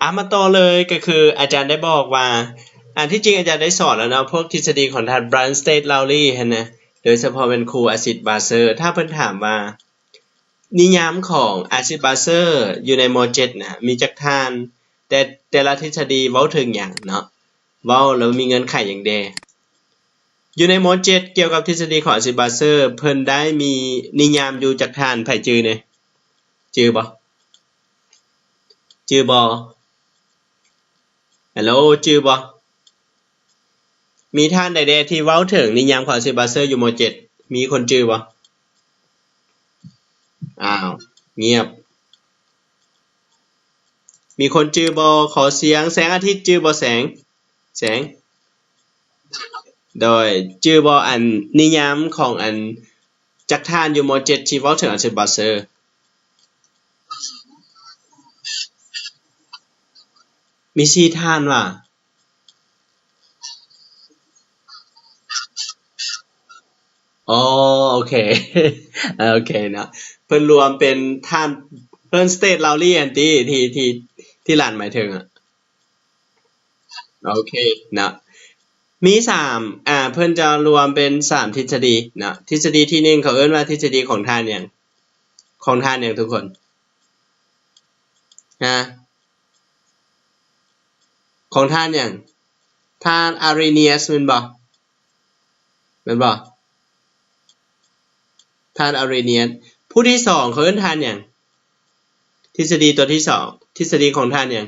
ອາ ມາຕໍ່ເລີຍ ກໍຄືອາຈານໄດ້ບອກວ່າ ອັນທີ່ຈິງອາຈານໄດ້ສອນແລ້ວເນາະ ພວກທິດສະດີຂອງທ່ານ Bronsted-Lowry ຫັ້ນນະ ໂດຍສະເພາະແມ່ນຄູອາຊິດບາເຊີ. ຖ້າເພິ່ນຖາມວ່າ ນິຍາມຂອງອາຊິດບາເຊີຢູ່ໃນ ມໍເຈັດ ນະ ມີຈັກທ່ານ ແຕ່ ແຕ່ລະທິດສະດີເວົ້າເຖິງຫຍັງເນາະ ເວົ້າແລ້ວມີເງື່ອນໄຂຫຍັງແດ່? ຢູ່ໃນ ມໍເຈັດ ກ່ຽວກັບທິດສະດີຂອງອາຊິດບາເຊີ ເພິ່ນໄດ້ມີນິຍາມຢູ່ຈັກທ່ານ ໃຜຈື່ແດ່? ຈື່ບໍ່? ຈື່ບໍ່? ຮັລໂຫຼ ຈື່ບໍ່? ມີທ່ານໃດແດ່ທີ່ເວົ້າເຖິງນິຍາມຂອງອາຊິດບາເຊີຢູ່ ມໍເຈັດ? ມີຄົນຈື່ບໍ່? ອ້າວ ງຽບ. ມີຄົນຈື່ບໍ່? ຂໍສຽງ. ແສງອາທິດຈື່ບໍ່? ແສງ ແສງ ໂດຍ ຈື່ບໍ່ ອັນນິຍາມຂອງອັນຈັກທ່ານຢູ່ ມໍເຈັດ ທີ່ເວົ້າເຖິງອາຊິດບາເຊີ? ມີສີ່ທ່ານວ່າ? ອໍ ໂອເຄ ໂອເຄເນາະ ເພິ່ນລວມເປັນທ່ານ Bronsted-Lowry ອັນຕິ ທີ່ ທີ່ ທີ່ຫຼານໝາຍເຖິງອະ. ໂອເຄເນາະ ມີສາມ ອ່າ ເພິ່ນຈະລວມເປັນສາມທິດສະດີເນາະ. ທິດສະດີທີໜຶ່ງ ເຂົາເອີ້ນວ່າທິດສະດີຂອງທ່ານຫຍັງ? ຂອງທ່ານຫຍັງທຸກຄົນ? ຮະ? ຂອງທ່ານຫຍັງ? ທ່ານ Arrhenius ແມ່ນບໍ່? ແມ່ນບໍ່? ທ່ານ Arrhenius. ຜູ້ທີສອງ ເຂົາເອີ້ນທ່ານຫຍັງ? ທິດສະດີຕົວທີສອງ ທິດສະດີຂອງທ່ານຫຍັງ?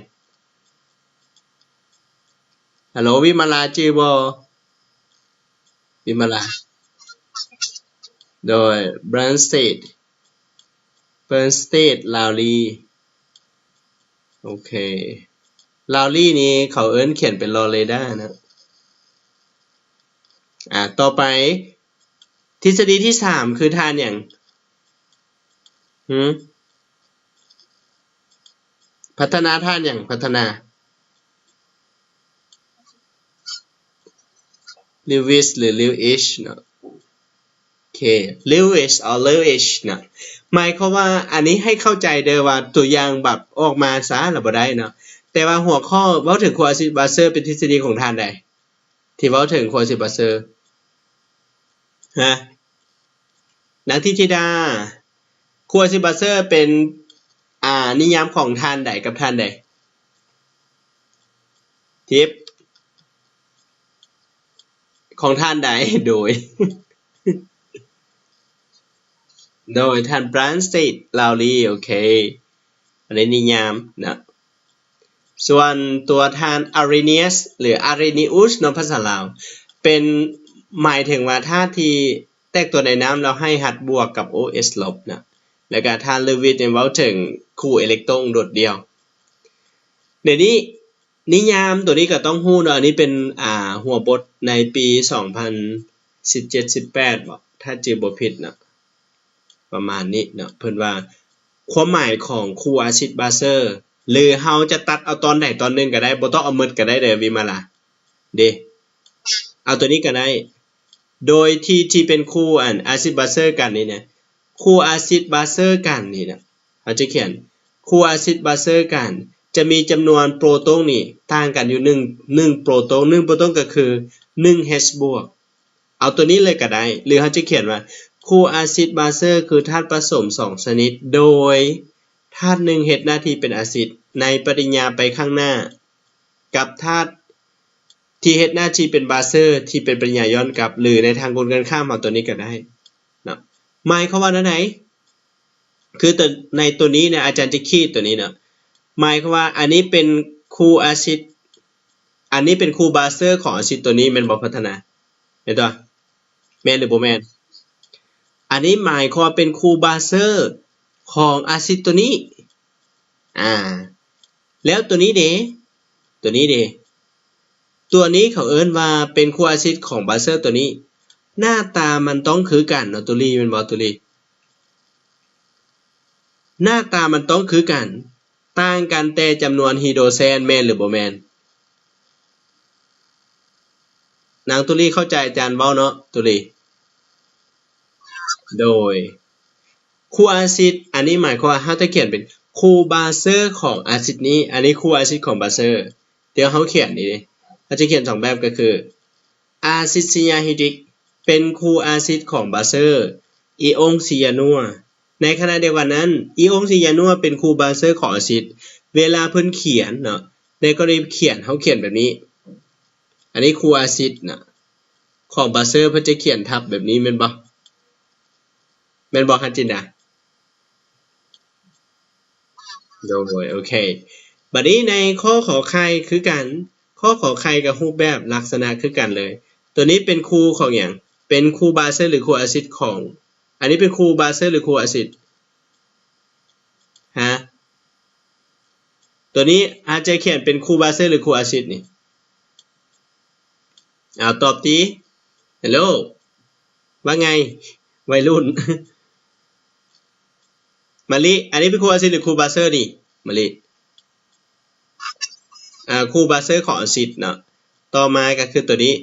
ຮັລໂຫຼ ວິມາລາ ຈື່ບໍ່? ວິມາລາ ໂດຍ Bronsted Bronsted-Lowry. ໂອເຄ Lowry ນີ້ເຂົາເອີ້ນຂຽນເປັນລໍເຣດານະ. ອ່າ ຕໍ່ໄປ ທິດສະດີທີສາມ ຄືທ່ານຫຍັງ? ຫື? ພັດທະນາທ່ານຫຍັງ? ພັດທະນາ Lewis ຫຼື Lewis ເນາະ. ໂອເຄ Lewis or Lewis ນະ ໝາຍຄວາມວ່າ ອັນນີ້ໃຫ້ເຂົ້າໃຈເດີວ່າ ຕົວຢ່າງແບບອອກມາຊະລະບໍ່ໄດ້ເນາະ ແຕ່ວ່າຫົວຂໍ້ເວົ້າເຖິງຄູອາຊິດບາເຊີ ເປັນທິດສະດີຂອງທ່ານໃດ ທີ່ເວົ້າເຖິງຄູອາຊິດບາເຊີ? ຮະ? ນາງທິດທິດາ ຄູອາຊິດບາເຊີເປັນ ອ່າ ນິຍາມຂອງທ່ານໃດກັບທ່ານໃດ? ທິບ ຂອງທ່ານໃດ? ໂດຍ ໂດຍທ່ານ Bronsted-Lowry. ໂອເຄ ອັນນີ້ນິຍາມນະ. ສ່ວນຕົວທ່ານ Arrhenius ຫຼື Arrhenius ເນາະ ພາສາລາວ ເປັນ ໝາຍເຖິງວ່າທາດທີ່ແຕກຕົວໃນນ້ຳແລ້ວໃຫ້ຮັດບວກກັບ ໂອເອັດ ລົບນະ ແລ້ວກະທ່ານ Lewis ເວົ້າເຖິງຄູ່ເອເລັກໂຕຣນໂດດດ່ຽວ. ດຽວນີ້ ນິຍາມຕົວນີ້ກໍຕ້ອງຮູ້ເນາະ ອັນນີ້ເປັນ ອ່າ ຫົວບົດໃນປີສອງພັນສິບເຈັດ ສິບແປດ ບໍ ຖ້າຈື່ບໍ່ຜິດເນາະ ປະມານນີ້ເນາະ. ເພິ່ນວ່າຄວາມໝາຍຂອງຄູອາຊິດບາເຊີ ຫຼືເຮົາຈະຕັດເອົາຕອນໃດຕອນໜຶ່ງກໍໄດ້ ບໍ່ຕ້ອງເອົາໝົດກໍໄດ້ເດີ ວິມາລາ ເດ ເອົາຕົວນີ້ກໍໄດ້ ໂດຍທີ່ ທີ່ເປັນຄູ່ ອັນ ອາຊິດບາເຊີກັນນີ້ນະ ຄູ່ອາຊິດບາເຊີກັນນີ້ນະ ເຮົາຈະຂຽນຄູ່ອາຊິດບາເຊີກັນ ຈະມີຈຳນວນໂປຣຕົງນີ້ຕ່າງກັນຢູ່ໜຶ່ງ ໜຶ່ງໂປຣຕົງ ໜຶ່ງໂປຣຕົງກໍຄືໜຶ່ງ H ບວກ ເອົາຕົວນີ້ເລີຍກໍໄດ້ ຫຼືເຮົາຈະຂຽນວ່າ ຄູ່ອາຊິດບາເຊີຄືທາດປະສົມສອງຊະນິດ ໂດຍທາດໜຶ່ງເຮັດໜ້າທີ່ເປັນອາຊິດໃນປະລິຍາໄປຂ້າງໜ້າ ກັບທາດທີ່ເຮັດໜ້າທີ່ເປັນບາເຊີທີ່ເປັນປະລິຍາຍ້ອນກັບ ຫຼືໃນທາງກົນກັນຂ້າມຂອງຕົວນີ້ກໍໄດ້ເນາະ. ໝາຍຄວາມວ່າແນວໃດ? ຄືຕົວ ໃນຕົວນີ້ນະ ອາຈານຈະຂີດຕົວນີ້ເນາະ ໝາຍຄວາມວ່າອັນນີ້ເປັນຄູ່ອາຊິດ ອັນນີ້ເປັນຄູ່ບາເຊີຂອງອາຊິດຕົວນີ້ແມ່ນບໍ່ ພັດທະນາ ແມ່ນຕົວະ? ແມ່ນຫຼືບໍ່ແມ່ນ? ອັນນີ້ໝາຍຄວາມວ່າເປັນຄູ່ບາເຊີຂອງອາຊິດຕົວນີ້ ອາ ແລ້ວຕົວນີ້ເດ? ຕົວນີ້ເດ? ຕົວນີ້ເຂົາເອີ້ນວ່າເປັນຄູ່ອາຊິດຂອງບາເຊີຕົວນີ້ ໜ້າຕາມັນຕ້ອງຄືກັນເນາະ ໂຕລີ ແມ່ນບໍ່ ໂຕລີ? ໜ້າຕາມັນຕ້ອງຄືກັນ ຕ່າງກັນແຕ່ຈຳນວນຮີໂດຣແຊນ ແມ່ນຫຼືບໍ່ແມ່ນ? ນາງຕຸລີເຂົ້າໃຈອາຈານເວົ້າເນາະ ຕຸລີ? ໂດຍ ຄູ່ອາຊິດ ອັນນີ້ໝາຍຄວາມວ່າເຮົາຈະຂຽນເປັນ ຄູ່ບາເຊີຂອງອາຊິດນີ້ ອັນນີ້ຄູ່ອາຊິດຂອງບາເຊີ ດຽວເຮົາຂຽນນີ້ເດ້ ເຮົາຈະຂຽນສອງແບບ ກໍຄືອາຊິດຊີຍາຮີດຣິກ ເປັນຄູ່ອາຊິດຂອງບາເຊີ ອີອົງຊີຢານົວ. ໃນຂະນະດຽວກັນນັ້ນ ອີອົງຊີຢານົວເປັນຄູ່ບາເຊີຂອງອາຊິດ. ເວລາເພິ່ນຂຽນເນາະ ໃນກໍລະນີຂຽນ ເຮົາຂຽນແບບນີ້ ອັນນີ້ຄູ່ອາຊິດນະ ຂອງບາເຊີ ເພິ່ນຈະຂຽນທັບແບບນີ້ແມ່ນບໍ່? ແມ່ນບໍ່ ຄັນຈິນດາ? ໂດຍ ໂອເຄ ບັດນີ້ໃນຂໍ້ ຂໍໄຂ່ ຄືກັນ ຂໍ້ ຂໍໄຂ່ ກໍຮູບແບບລັກສະນະຄືກັນເລີຍ. ຕົວນີ້ເປັນຄູ່ຂອງຫຍັງ? ເປັນຄູ່ບາເຊີຫຼືຄູ່ອາຊິດຂອງ ອັນນີ້ເປັນຄູ່ບາເຊີຫຼືຄູ່ອາຊິດ? ຮະ? ຕົວນີ້ອາດຈະຂຽນເປັນຄູ່ບາເຊີຫຼືຄູ່ອາຊິດນີ້? ເອົາ ຕອບຕິ. ເຮລໂລ ວ່າໄງ ໄວລຸ້ນ? ມະລິ ອັນນີ້ເປັນຄູ່ອາຊິດຫຼືຄູ່ບາເຊີນີ້? ມະລິ ອ່າ ຄູ່ບາເຊີຂອງອາຊິດເນາະ. ຕໍ່ມາກໍຄືຕົວນີ້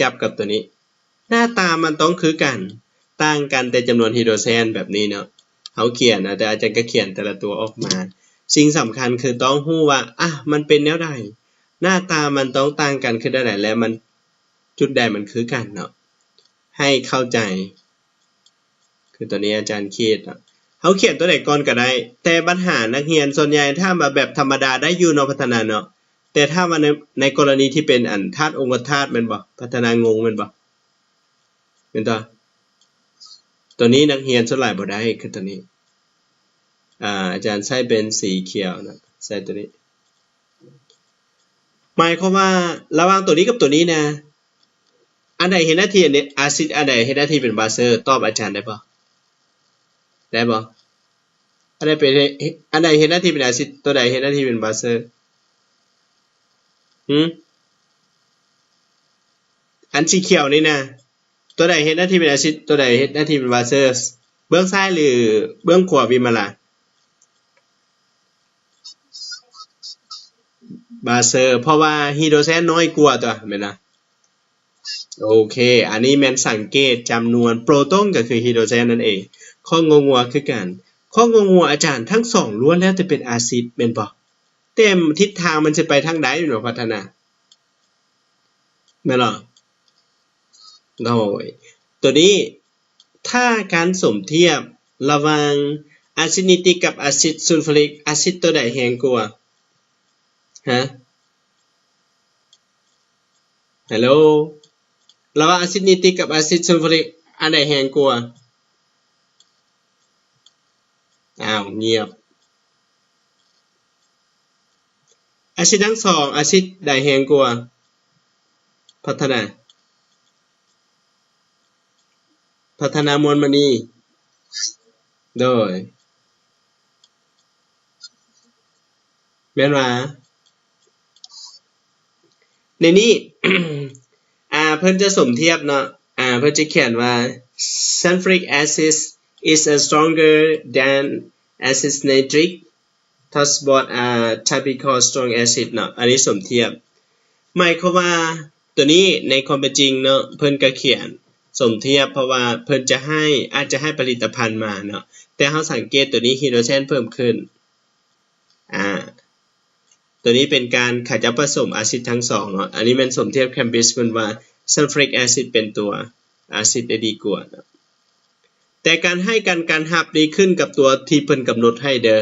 ຈັບກັບຕົວນີ້ ໜ້າຕາມັນຕ້ອງຄືກັນ ຕ່າງກັນແຕ່ຈຳນວນຮີໂດຣເຊນ ແບບນີ້ເນາະ. ເຮົາຂຽນນະ ແຕ່ອາຈານກໍຂຽນແຕ່ລະຕົວອອກມາ. ສິ່ງສຳຄັນຄືຕ້ອງຮູ້ວ່າ ອ່ະ ມັນເປັນແນວໃດ? ໜ້າຕາມັນຕ້ອງຕ່າງກັນຄືແນວໃດ ແລະ ມັນ ຈຸດໃດມັນຄືກັນເນາະ ໃຫ້ເຂົ້າໃຈ. ຄືຕອນນີ້ອາຈານຂີດເນາະ ເຮົາຂຽນຕົວໃດກ່ອນກໍໄດ້ ແຕ່ບັນຫານັກຮຽນສ່ວນໃຫຍ່ຖ້າມາແບບທຳມະດາໄດ້ຢູ່ເນາະ ພັດທະນາເນາະ ແຕ່ຖ້າມາໃນ ໃນກໍລະນີທີ່ເປັນອັນທາດອົງທາດແມ່ນບໍ່? ພັດທະນາງົງແມ່ນບໍ່? ແມ່ນຕົວະ? ຕົວນີ້ນັກຮຽນສ່ວນຫຼາຍບໍ່ໄດ້ ຄືຕົວນີ້ ອາ ອາຈານໃຊ້ເປັນສີຂຽວເນາະ ໃຊ້ຕົວນີ້. ໝາຍຄວາມວ່າລະຫວ່າງຕົວນີ້ກັບຕົວນີ້ນະ ອັນໃດເຮັດໜ້າທີ່ອາຊິດ ອັນໃດເຮັດໜ້າທີ່ເປັນບາເຊີ? ຕອບອາຈານໄດ້ບໍ່? ໄດ້ບໍ່? ອັນໃດເປັນ ອັນໃດເຮັດໜ້າທີ່ເປັນອາຊິດ ຕົວໃດເຮັດໜ້າທີ່ເປັນບາເຊີ? ຫື? ອັນສີຂຽວນີ້ນະ ຕົວໃດເຮັດໜ້າທີ່ເປັນອາຊິດ ຕົວໃດເຮັດໜ້າທີ່ເປັນບາເຊີ? ເບື້ອງຊ້າຍຫຼືເບື້ອງຂວາ ວິມາລາ? ບາເຊີ ເພາະວ່າຮີໂດຣເຊນນ້ອຍກວ່າຕົວະ ແມ່ນນະ? ໂອເຄ ອັນນີ້ແມ່ນສັງເກດຈຳນວນໂປຣຕອນ ກໍຄືຮີໂດຣເຊນນັ້ນເອງ. ຂໍ້ງົວໆຄືກັນ ຂໍ້ງົວໆ ອາຈານ ທັງສອງລ້ວນແລ້ວແຕ່ເປັນອາຊິດແມ່ນບໍ່? ແຕ່ທິດທາງມັນຊິໄປທາງໃດເນາະ ພັດທະນາ ແມ່ນບໍ່? ໂດຍ ຕົວນີ້ ຖ້າການສົມທຽບລະຫວ່າງອາຊິດນິຕຣິກກັບອາຊິດຊູນຟຣິກ ອາຊິດຕົວໃດແຮງກວ່າ? ຮະ? ຮາໂລ ລະຫວ່າງອາຊິດນິຕຣິກກັບອາຊິດຊູນຟຣິກ ອັນໃດແຮງກວ່າ? ອ້າວ ງຽບ. ອາຊິດທັງສອງ ອາຊິດໃດແຮງກວ່າ? ພັດທະນາ ພັດທະນາມວນມະນີ ໂດຍ ແມ່ນວ່າ ໃນນີ້ ອ່າ ເພິ່ນຈະສົມທຽບເນາະ ອ່າ ເພິ່ນຈະຂຽນວ່າ sulfuric acid is a stronger than acid nitric to support a typical strong acid ເນາະ ອັນນີ້ສົມທຽບ ໝາຍຄວາມວ່າ ຕົວນີ້ໃນຄວາມເປັນຈິງເນາະ ເພິ່ນກໍຂຽນສົມທຽບ ເພາະວ່າເພິ່ນຈະໃຫ້ ອາດຈະໃຫ້ຜະລິດຕະພັນມາເນາະ ແຕ່ເຮົາສັງເກດຕົວນີ້ຮີໂດຣເຊນເພີ່ມຂຶ້ນ ອ່າ ຕົວນີ້ເປັນການ ເຂົາຈະປະສົມອາຊິດທັງສອງເນາະ ອັນນີ້ແມ່ນສົມທຽບ Cambridge ເພິ່ນວ່າ sulfuric acid ເປັນຕົວອາຊິດໄດ້ດີກວ່າເນາະ ແຕ່ການໃຫ້ກັນ ການຮັບນີ້ຂຶ້ນກັບຕົວທີ່ເພິ່ນກຳນົດໃຫ້ເດີ້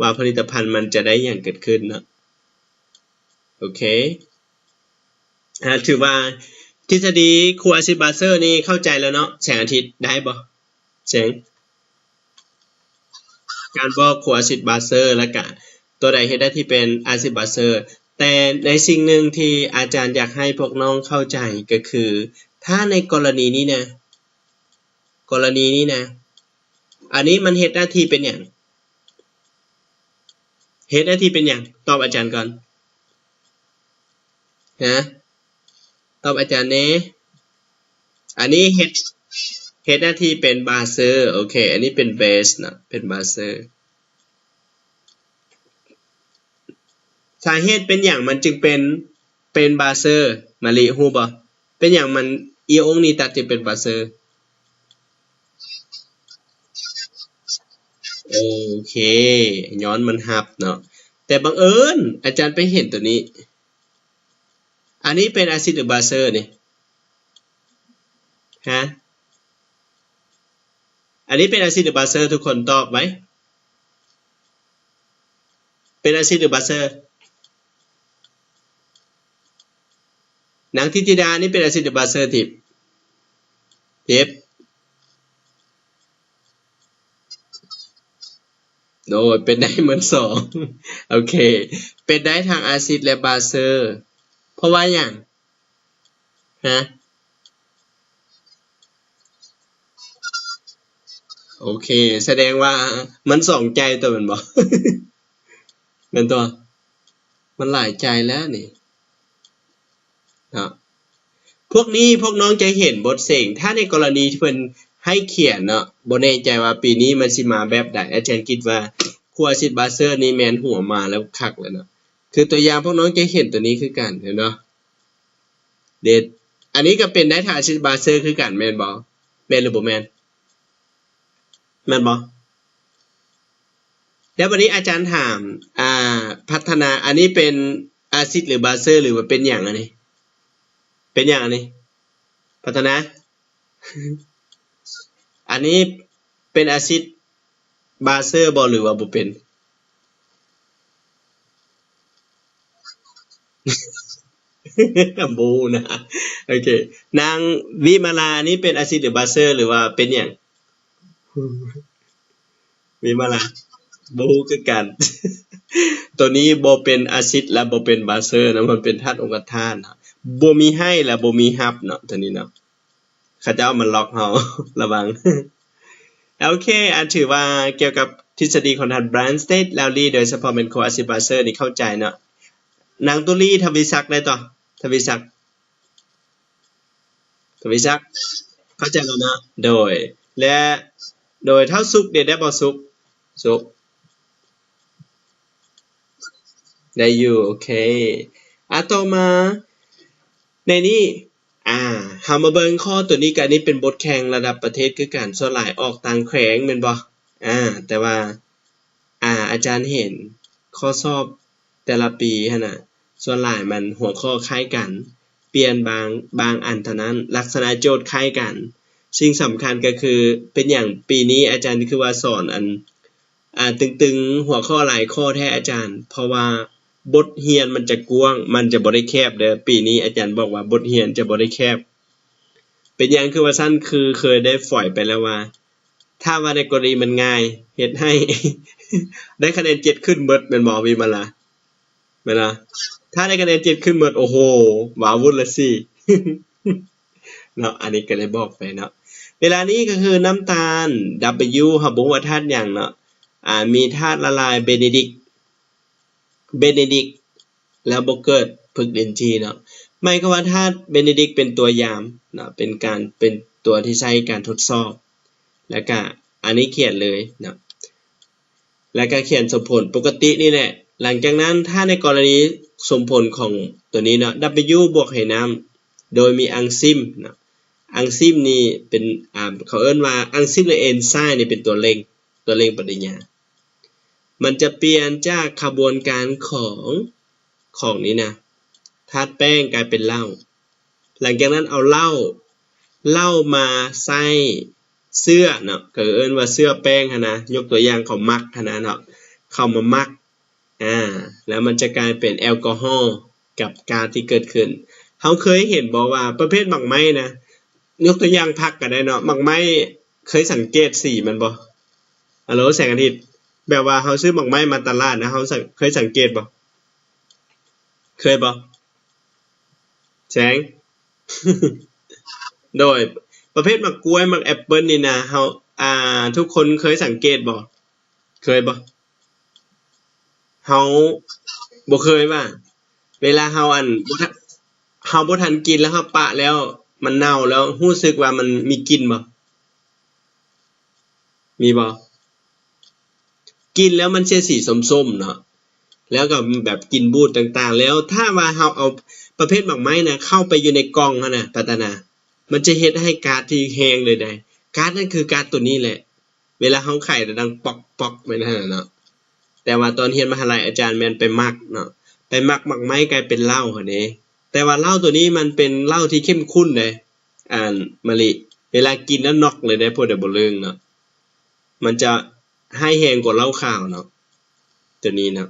ວ່າຜະລິດຕະພັນມັນຈະໄດ້ຫຍັງເກີດຂຶ້ນເນາະ ໂອເຄ ອ່າ ຖືວ່າທິດສະດີຄູ່ອາຊິດບາເຊີນີ້ເຂົ້າໃຈແລ້ວເນາະ ແສງອາທິດ ໄດ້ບໍ່ ແສງ? ການບອກຄູ່ອາຊິດບາເຊີ ແລ້ວກະຕົວໃດເຮັດໜ້າທີ່ເປັນອາຊິດບາເຊີ ແຕ່ໃນສິ່ງໜຶ່ງທີ່ອາຈານຢາກໃຫ້ພວກນ້ອງເຂົ້າໃຈກໍຄື ຖ້າໃນກໍລະນີນີ້ນະ ກໍລະນີນີ້ນະ ອັນນີ້ມັນເຮັດໜ້າທີ່ເປັນຫຍັງ? ເຮັດໜ້າທີ່ເປັນຫຍັງ? ຕອບອາຈານກ່ອນ ຮະ? ຕອບອາຈານແດ່. ອັນນີ້ເຮັດ ເຮັດໜ້າທີ່ເປັນບາເຊີ. ໂອເຄ ອັນນີ້ເປັນເບສເນາະ ເປັນບາເຊີ. ສາເຫດເປັນຫຍັງມັນຈຶ່ງເປັນ ເປັນບາເຊີ? ມະລິຮູ້ບໍ່? ເປັນຫຍັງມັນ ອີອົງນີຕັດຈຶ່ງເປັນບາເຊີ? ເອີ ໂອເຄ ຍ້ອນມັນຮັບເນາະ ແຕ່ບັງເອີນອາຈານໄປເຫັນໂຕນີ້. ອັນນີ້ເປັນອາຊິດ ຫຼື ບາເຊີນີ້? ຮະ? ອັນນີ້ເປັນອາຊິດ ຫຼື ບາເຊີ? ທຸກຄົນຕອບໄວ. ເປັນອາຊິດ ຫຼື ບາເຊີ? ນາງທິດທິດາ ອັນນີ້ເປັນອາຊິດ ຫຼື ບາເຊີ? ທິບ ທິບ. ໂດຍ ເປັນໄດ້ໝົດສອງ. ໂອເຄ ເປັນໄດ້ທັງອາຊິດ ແລະ ບາເຊີ. ເພາະວ່າຫຍັງ? ຮະ? ໂອເຄ ສະແດງວ່າມັນສອງໃຈຕົວະ ແມ່ນບໍ່? ແມ່ນຕົວະ ມັນຫຼາຍໃຈແລ້ວນີ້ເນາະ. ພວກນີ້ພວກນ້ອງຈະເຫັນບົດເສັງ ຖ້າໃນກໍລະນີທີ່ເພິ່ນໃຫ້ຂຽນເນາະ ບໍ່ແນ່ໃຈວ່າປີນີ້ມັນຊິມາແບບໃດ. ອາຈານຄິດວ່າ ຄວາມອາຊິດ ບາເຊີ ນີ້ແມ່ນຫົວມາແລ້ວຄັກແລ້ວເນາະ. ຄືຕົວຢ່າງພວກນ້ອງຈະເຫັນຕົວນີ້ຄືກັນ ເຫັນບໍ່? ເດດ ອັນນີ້ກໍເປັນໄດ້ທັງອາຊິດ ບາເຊີ ຄືກັນ ແມ່ນບໍ່? ແມ່ນ ຫຼື ບໍ່ແມ່ນ? ແມ່ນບໍ່? ແລ້ວບັດນີ້ອາຈານຖາມ ອ່າ ພັດທະນາ ອັນນີ້ເປັນອາຊິດ ຫຼື ບາເຊີ ຫຼືວ່າເປັນຫຍັງອັນນີ້? ເປັນຫຍັງອັນນີ້? ພັດທະນາ ອັນນີ້ເປັນອາຊິດ ບາເຊີບໍ່ ຫຼືວ່າບໍ່ເປັນ? ບໍ່ຮູ້ນະ. ໂອເຄ ນາງວິມາລາ ອັນນີ້ເປັນອາຊິດ ຫຼື ບາເຊີ ຫຼືວ່າເປັນຫຍັງ? ວິມາລາ ບໍ່ຮູ້ຄືກັນ. ໂຕນີ້ບໍ່ເປັນອາຊິດ ແລະ ບໍ່ເປັນບາເຊີເນາະ ມັນເປັນທາດອົງຄະທາດເນາະ ບໍ່ມີໃຫ້ ແລະ ບໍ່ມີຮັບເນາະ ໂຕນີ້ເນາະ. ເຂົາເຈົ້າມາລັອກເຮົາ ລະວັງ. ໂອເຄ ອັນຖືວ່າກ່ຽວກັບທິດສະດີຂອງທ່ານ Bryan State Lowry ໂດຍສະເພາະແມ່ນໂຄອາຊິດ ບາເຊີ ນີ້ເຂົ້າໃຈເນາະ. ນາງຕຸລີ ທະວີສັກ ໄດ້ຕໍ່ ທະວີສັກ ທະວີສັກ ເຂົ້າໃຈແລ້ວເນາະ. ໂດຍ ແລະ ໂດຍທ້າວສຸກເດ ໄດ້ບໍ່ ສຸກ ສຸກ ໄດ້ຢູ່ ໂອເຄ. ອາ ຕໍ່ມາໃນນີ້ ອາ ເຮົາມາເບິ່ງຂໍ້ຕົວນີ້ກັນ. ອັນນີ້ເປັນບົດແຂ່ງລະດັບປະເທດຄືກັນ ສ່ວນຫຼາຍອອກຕ່າງແຂວງແມ່ນບໍ່? ອາ ແຕ່ວ່າ ອາ ອາຈານເຫັນຂໍ້ສອບແຕ່ລະປີຫັ້ນນະ ສ່ວນຫຼາຍມັນຫົວຂໍ້ຄ້າຍກັນ ປ່ຽນບາງ ບາງອັນເທົ່ານັ້ນ ລັກສະນະໂຈດຄ້າຍກັນ. ສິ່ງສຳຄັນກໍຄື ເປັນຫຍັງປີນີ້ອາຈານຄືວ່າສອນອັນ ອ່າ ຕຶງໆ ຫົວຂໍ້ຫຼາຍຂໍ້ແທ້ອາຈານ? ເພາະວ່າບົດຮຽນມັນຈະກວ້າງ ມັນຈະບໍ່ໄດ້ແຄບເດີ. ປີນີ້ອາຈານບອກວ່າບົດຮຽນຈະບໍ່ໄດ້ແຄບ. ເປັນຫຍັງຄືວ່າຊັ້ນ? ຄືເຄີຍໄດ້ຝອຍໄປແລ້ວວ່າ ຖ້າວ່າໃນກໍລະນີມັນງ່າຍ ເຮັດໃຫ້ໄດ້ຄະແນນເຈັດຂຶ້ນເບິດ ແມ່ນບໍ່ ວິມາລາ? ແມ່ນລະ ຖ້າໄດ້ຄະແນນເຈັດຂຶ້ນໝົດ ໂອ້ໂຫ ວາວຸ້ນລະຊິເນາະ. ອັນນີ້ກໍໄດ້ບອກໄປເນາະ. ເວລານີ້ກໍຄືນ້ຳຕານ W ເຮົາບໍ່ຮູ້ວ່າທາດຫຍັງເນາະ. ອາ ມີທາດລະລາຍເບເນດິກ ເບເນດິກ ແລ້ວບໍ່ເກີດພຶກລິນຈີເນາະ. ໝາຍຄວາມວ່າທາດເບເນດິກເປັນຕົວຢາມເນາະ ເປັນການ ເປັນຕົວທີ່ໃຊ້ການທົດສອບ. ແລ້ວກະອັນນີ້ຂຽນເລີຍເນາະ. ແລ້ວກໍຂຽນສົມຜົນປົກກະຕິນີ້ແຫຼະ. ຫຼັງຈາກນັ້ນ ຖ້າໃນກໍລະນີສົມຜົນຂອງຕົວນີ້ເນາະ W ບວກໃຫ້ນ້ຳ ໂດຍມີອັງຊິມເນາະ. ອັງຊິມນີ້ເປັນ ອ່າ ເຂົາເອີ້ນວ່າອັງຊິມ ຫຼື ເອັນໄຊມ໌ນີ້ເປັນຕົວເລັ່ງ ຕົວເລັ່ງປະຕິຍາ. ມັນຈະປ່ຽນຈາກຂະບວນການຂອງ ຂອງນີ້ນະ ທາດແປ້ງກາຍເປັນເຫຼົ້າ. ຫຼັງຈາກນັ້ນເອົາເຫຼົ້າ ເຫຼົ້າມາໃສ່ເຊື້ອເນາະ ກໍເອີ້ນວ່າເຊື້ອແປ້ງຫັ້ນນະ. ຍົກຕົວຢ່າງເຂົາໝັກຫັ້ນນະເນາະ ເຂົາມາໝັກ ອາ ແລ້ວມັນຈະກາຍເປັນແອລກໍຮໍກັບກາສທີ່ເກີດຂຶ້ນ. ເຮົາເຄີຍເຫັນບໍ່ວ່າປະເພດໝາກໄມ້ນະ ຍົກຕົວຢ່າງຜັກກໍໄດ້ເນາະ ໝາກໄມ້ ເຄີຍສັງເກດສີມັນບໍ່? ອາໂລ ແສງອາທິດ ແບບວ່າເຮົາຊື້ໝາກໄມ້ມາຕະຫຼາດນະ ເຮົາສັງ ເຄີຍສັງເກດບໍ່? ເຄີຍບໍ່? ແສງ ໂດຍ ປະເພດໝາກກ້ວຍ ໝາກແອັບເປິ້ນນີ້ນະ ເຮົາ ອ່າ ທຸກຄົນເຄີຍສັງເກດບໍ່? ເຄີຍບໍ່? ເຮົາບໍ່ເຄີຍວ່າ ເວລາເຮົາ ອັນ ບໍ່ທັນ ເຮົາບໍ່ທັນກິນແລ້ວ ເຮົາປະແລ້ວ ມັນເນົ່າແລ້ວ ຮູ້ສຶກວ່າມັນມີກິ່ນບໍ່? ມີບໍ່? ກິນແລ້ວມັນເສຍສີສົ້ມໆເນາະ ແລ້ວກໍແບບກິ່ນບູດຕ່າງໆ. ແລ້ວຖ້າວ່າເຮົາເອົາປະເພດໝາກໄມ້ນະ ເຂົ້າໄປຢູ່ໃນກ່ອງຫັ້ນນະ ພັດທະນາ ມັນຈະເຮັດໃຫ້ກາສທີ່ແຮງເລີຍໃດ໋. ກາສນັ້ນຄືກາສຕົວນີ້ແຫຼະ ເວລາເຮົາໄຂ້ແລ້ວດັງປອກໆ ແມ່ນຫັ້ນນະເນາະ. ແຕ່ວ່າຕອນຮຽນມະຫາໄລອາຈານແມ່ນໄປໝັກເນາະ ໄປໝັກໝາກໄມ້ກາຍເປັນເຫຼົ້າຫັ້ນເດ້. ແຕ່ວ່າເຫຼົ້າໂຕນີ້ມັນເປັນເຫຼົ້າທີ່ເຂັ້ມຂຸ້ນເດ້ ອັນມະລິ ເວລາກິນແລ້ວນັອກເລີຍເດ້ ຜູ້ໃດບໍ່ເລີງເນາະ. ມັນຈະຮ້າຍແຮງກວ່າເຫຼົ້າຂາວເນາະ ໂຕນີ້ເນາະ.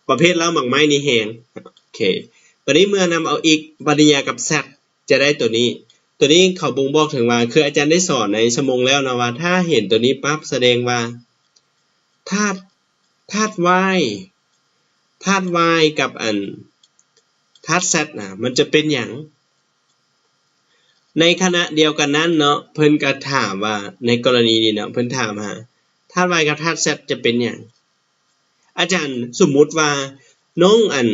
ປະເພດເຫຼົ້າໝາກໄມ້ນີ້ແຮງ. ໂອເຄ ບາດນີ້ເມື່ອນຳເອົາ x ປະລິຍາກັບ z ຈະໄດ້ໂຕນີ້. ໂຕນີ້ເຂົາບົ່ງບອກເຖິງວ່າ ຄືອາຈານໄດ້ສອນໃນຊົ່ວໂມງແລ້ວເນາະວ່າ ຖ້າເຫັນໂຕນີ້ປັບ ສະແດງວ່າທາດ ທາດ y ທາດ y ກັບອັນທາດ z ນະ ມັນຈະເປັນຫຍັງ? ໃນຂະນະດຽວກັນນັ້ນເນາະ ເພິ່ນກໍຖາມວ່າ ໃນກໍລະນີນີ້ເນາະ ເພິ່ນຖາມຫາທາດ y ກັບທາດ z ຈະເປັນຫຍັງ? ອາຈານ ສົມມຸດວ່ານ້ອງອັນ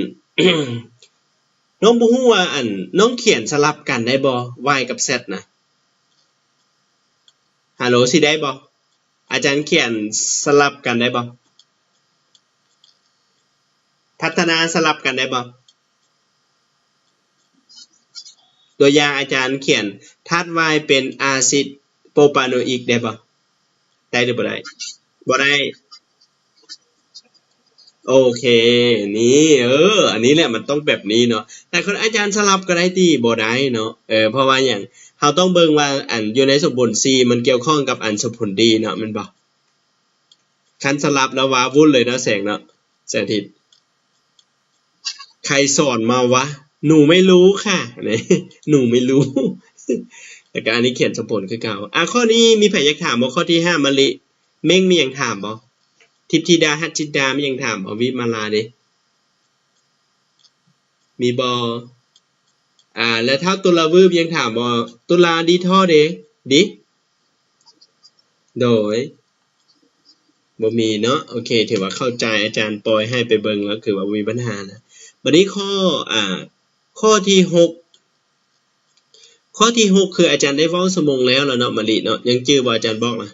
ນ້ອງບໍ່ຮູ້ວ່າອັນ ນ້ອງຂຽນສະຫຼັບກັນໄດ້ບໍ່ y ກັບ z ນະ? ຮາໂຫຼ ຊິໄດ້ບໍ່? ອາຈານຂຽນສະຫຼັບກັນໄດ້ບໍ່? ພັດທະນາສະຫຼັບກັນໄດ້ບໍ່? ຕົວຢ່າງອາຈານຂຽນທາດ y ເປັນອາຊິດໂປຣປາໂນອິກໄດ້ບໍ່? ໄດ້ຫຼືບໍ່ໄດ້? ບໍ່ໄດ້. ໂອເຄ ນີ້ ເອີ ອັນນີ້ແຫຼະ ມັນຕ້ອງແບບນີ້ເນາະ. ແຕ່ຄັນອາຈານສະຫຼັບກໍໄດ້ຕິ? ບໍ່ໄດ້ເນາະ. ເອີ ເພາະວ່າຫຍັງ? ເຮົາຕ້ອງເບິ່ງວ່າ ອັນຢູ່ໃນສົມຜົນ C ມັນກ່ຽວຂ້ອງກັບອັນສົມຜົນ D ເນາະ ແມ່ນບໍ່? ຄັນສະຫຼັບແລ້ວວ້າວຸ້ນເລີຍເນາະ ແສງເນາະ ແສງອາທິດ. ໃຄສອນມາວະ? ໜູໄມ່ຮູ້ຄ່ະ ນີ້ ໜູໄມ່ຮູ້. ແລ້ວກໍອັນນີ້ຂຽນສົມຜົນຄືເກົ່າ. ອ່າ ຂໍ້ນີ້ມີໃຜຢາກຖາມບໍ່? ຂໍ້ທີຫ້າ ມະລິ ເມັ້ງ ມີຫຍັງຖາມບໍ່? ທິບທິດາ ຫັດຈິດດາ ມີຫຍັງຖາມບໍ່? ວິມາລາເດ ມີບໍ່? ອ່າ ແລ້ວທ້າວຕຸລາວືບ ມີຫຍັງຖາມບໍ່? ຕຸລາ ດີທໍ່ເດ ດີ? ໂດຍ ບໍ່ມີເນາະ. ໂອເຄ ຖືວ່າເຂົ້າໃຈ ອາຈານປ່ອຍໃຫ້ໄປເບິ່ງແລ້ວ ຄືວ່າບໍ່ມີບັນຫານະ. ບັດນີ້ຂໍ້ ອ່າ ຂໍ້ທີຫົກ ຂໍ້ທີຫົກ ຄືອາຈານໄດ້ເວົ້າຊົ່ວໂມງແລ້ວລະເນາະ ມະລິເນາະ. ຍັງຈື່ບໍ່ ອາຈານບອກນະ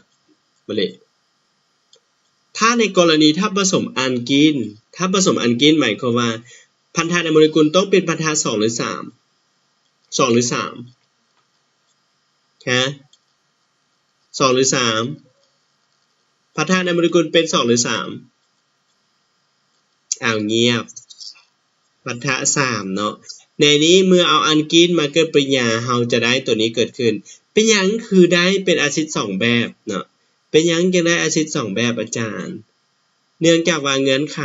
ມະລິ? ຖ້າໃນກໍລະນີທາດປະສົມອານກີນ ທາດປະສົມອານກີນໝາຍຄວາມວ່າ ພັນທະໃນໂມເລກຸນຕ້ອງເປັນພັນທະສອງ ຫຼື ສາມ? ສອງ ຫຼື ສາມ? ຮະ? ສອງ ຫຼື ສາມ? ພັນທະໃນໂມເລກຸນເປັນສອງ ຫຼື ສາມ? ອ້າວ ງຽບ. ວັດທະສາມເນາະ. ໃນນີ້ເມື່ອເອົາອານກີນມາເກີດປະລິຍາ ເຮົາຈະໄດ້ຕົວນີ້ເກີດຂຶ້ນ. ເປັນຫຍັງຄືໄດ້ເປັນອາຊິດສອງແບບເນາະ? ເປັນຫຍັງຈຶ່ງໄດ້ອາຊິດສອງແບບອາຈານ? ເນື່ອງຈາກວ່າເງື່ອນໄຂ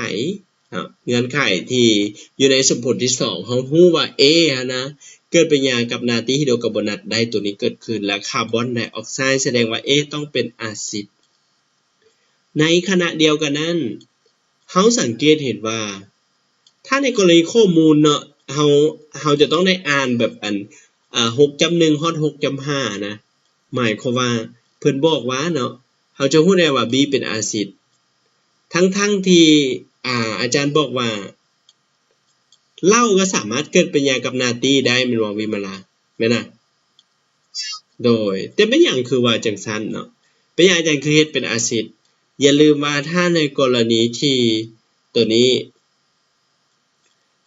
ເນາະ ເງື່ອນໄຂທີ່ຢູ່ໃນສົມຜົນທີສອງ ເຮົາຮູ້ວ່າ A ຫັ້ນນະ ເກີດປະລິຍາກັບນາຕີຮີໂດກາໂບນັດ ໄດ້ຕົວນີ້ເກີດຂຶ້ນ ແລະ ຄາບອນໄດອອກໄຊ ສະແດງວ່າ A ຕ້ອງເປັນອາຊິດ. ໃນຂະນະດຽວກັນນັ້ນ ເຮົາສັງເກດເຫັນວ່າ ຖ້າໃນກໍລະນີຂໍ້ມູນເນາະ ເຮົາ ເຮົາຈະຕ້ອງໄດ້ອ່ານແບບອັນ ອ່າ ຫົກຈ້ຳໜຶ່ງ ຮອດ ຫົກຈ້ຳຫ້າ ນະ ໝາຍຄວາມວ່າເພິ່ນບອກວ່າເນາະ ເຮົາຈະຮູ້ໄດ້ວ່າ B ເປັນອາຊິດ ທັງໆທີ່ ອ່າ ອາຈານບອກວ່າ ເຫຼົ້າກໍສາມາດເກີດປະຕິກິລິຍາກັບນາຕີໄດ້ແມ່ນບໍ່ ວິມາລາ? ແມ່ນນະ? ໂດຍ ແຕ່ເປັນຫຍັງຄືວ່າຈັ່ງຊັ້ນເນາະ? ເປັນຫຍັງອາຈານຄືເຮັດເປັນອາຊິດ? ຢ່າລືມວ່າຖ້າໃນກໍລະນີທີ່ຕົວນີ້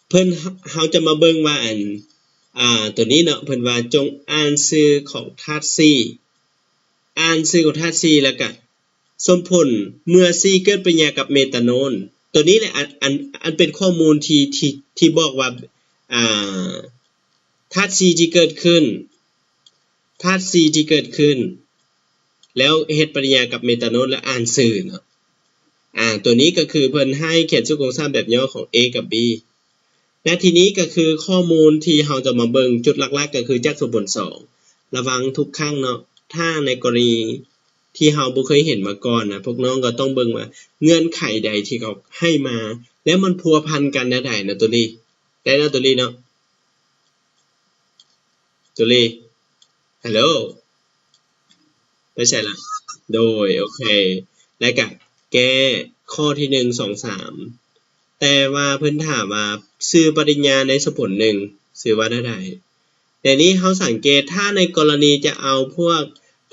ເພິ່ນ ເຮົາຈະມາເບິ່ງວ່າອັນ ອ່າ ຕົວນີ້ເນາະ ເພິ່ນວ່າຈົ່ງອ່ານຊື່ຂອງທາດຊີ ອ່ານຊື່ຂອງທາດຊີ ແລ້ວກະ ສົມຜົນເມື່ອຊີເກີດປະຕິກິລິຍາກັບເມຕາໂນນ ຕົວນີ້ແຫຼະ ອັນ ອັນ ອັນເປັນຂໍ້ມູນທີ່ ທີ່ ທີ່ບອກວ່າ ອ່າ ທາດຊີທີ່ເກີດຂຶ້ນ ທາດຊີທີ່ເກີດຂຶ້ນ ແລ້ວເຮັດປະຕິກິລິຍາກັບເມຕາໂນນ ແລ້ວອ່ານຊື່ເນາະ. ອ່າ ຕົວນີ້ກໍຄືເພິ່ນໃຫ້ຂຽນສູດໂຄງສ້າງແບບຫຍໍ້ຂອງ A ກັບ B ແລະ ທີນີ້ກໍຄືຂໍ້ມູນທີ່ເຮົາຈະມາເບິ່ງ ຈຸດຫຼັກໆກໍຄືຈາກສົມຜົນສອງ. ລະວັງທຸກຄັ້ງເນາະ ຖ້າໃນກໍລະນີທີ່ເຮົາບໍ່ເຄີຍເຫັນມາກ່ອນນະ ພວກນ້ອງກໍຕ້ອງເບິ່ງວ່າເງື່ອນໄຂໃດທີ່ເຂົາໃຫ້ມາ ແລ້ວມັນພົວພັນກັນແນວໃດເນາະ ໂຕລີ ໄດ້ເນາະ ໂຕລີເນາະ ໂຕລີ ຮັລໂຫຼ ໄປໃສລະ? ໂດຍ ໂອເຄ ແລ້ວກະແກ້ຂໍ້ທີໜຶ່ງ ສອງ ສາມ ແຕ່ວ່າເພິ່ນຖາມວ່າ ຊື່ປະຕິກິລິຍາໃນສົມຜົນໜຶ່ງ ຊື່ວ່າແນວໃດ? ແຕ່ນີ້ເຮົາສັງເກດ ຖ້າໃນກໍລະນີຈະເອົາພວກ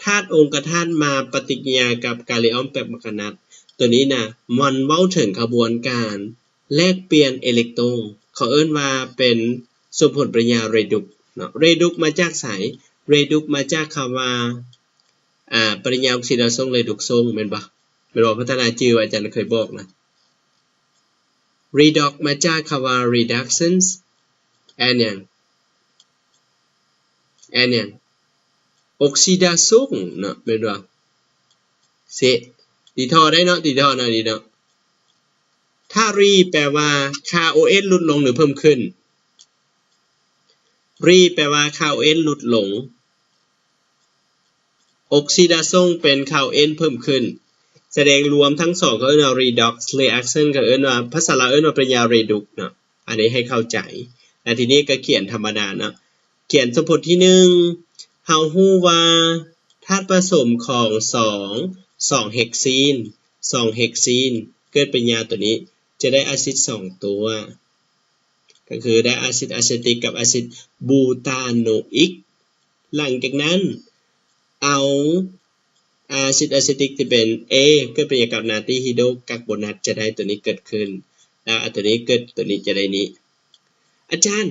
ທາດອົງຄະທາດມາປະຕິກິລິຍາກັບກາລີອອມແປບມັກກະນັດ ຕົວນີ້ນະ ມັນເວົ້າເຖິງຂະບວນການແລກປ່ຽນເອເລັກໂຕນ ເຂົາເອີ້ນວ່າເປັນສົມຜົນປະຕິກິລິຍາເຣດຸກເນາະ. ເຣດຸກມາຈາກໃສ? ເຣດຸກມາຈາກຄຳວ່າ ອາ ປະລິນຍາອົກຊີດາຊົງ ເຣດຸກຊົງ ແມ່ນບໍ່? ແມ່ນບໍ່? ພັດທະນາຈື່ ອາຈານເຄີຍບອກນະ. ເຣດັອກ ມາຈາກຄຳວ່າ reductions and ຫຍັງ? and ຫຍັງ? ອົກຊີດາຊົງເນາະ ແມ່ນບໍ່? ເຊ ດີທໍ່ໄດ້ເນາະ ດີທໍ່ເນາະ ດີເນາະ. ຖ້າຣີແປວ່າຄ່າໂອເອັນຫຼຸດລົງ ຫຼື ເພີ່ມຂຶ້ນ. ຣີແປວ່າຄ່າໂອເອັນຫຼຸດລົງ. ອົກຊີດາຊົງເປັນຄ່າໂອເອັນເພີ່ມຂຶ້ນ. ສະແດງລວມທັງສອງ ເຂົາເອີ້ນວ່າ redox reaction ເຂົາເອີ້ນວ່າ ພາສາລາວເອີ້ນວ່າປະລິນຍາເຣດຸກເນາະ. ອັນນີ້ໃຫ້ເຂົ້າໃຈ. ແລ້ວທີນີ້ກໍຂຽນທຳມະດາເນາະ. ຂຽນສົມຜົນທີໜຶ່ງ ເຮົາຮູ້ວ່າທາດປະສົມຂອງສອງ ສອງເຮັກຊີນ ສອງເຮັກຊີນ ເກີດປະລິນຍາຕົວນີ້ ຈະໄດ້ອາຊິດສອງຕົວ ກໍຄືໄດ້ອາຊິດອາເຊຕິກກັບອາຊິດບູຕາໂນອິກ. ຫຼັງຈາກນັ້ນ ເອົາອາຊິດອາເຊຕິກທີ່ເປັນ A ເກີດປະຕິກິລິຍາກັບນາຕີຮີໂດກາບອນນັດ ຈະໄດ້ຕົວນີ້ເກີດຂຶ້ນ ແລ້ວເອົາຕົວນີ້ເກີດ ຕົວນີ້ຈະໄດ້ນີ້. ອາຈານ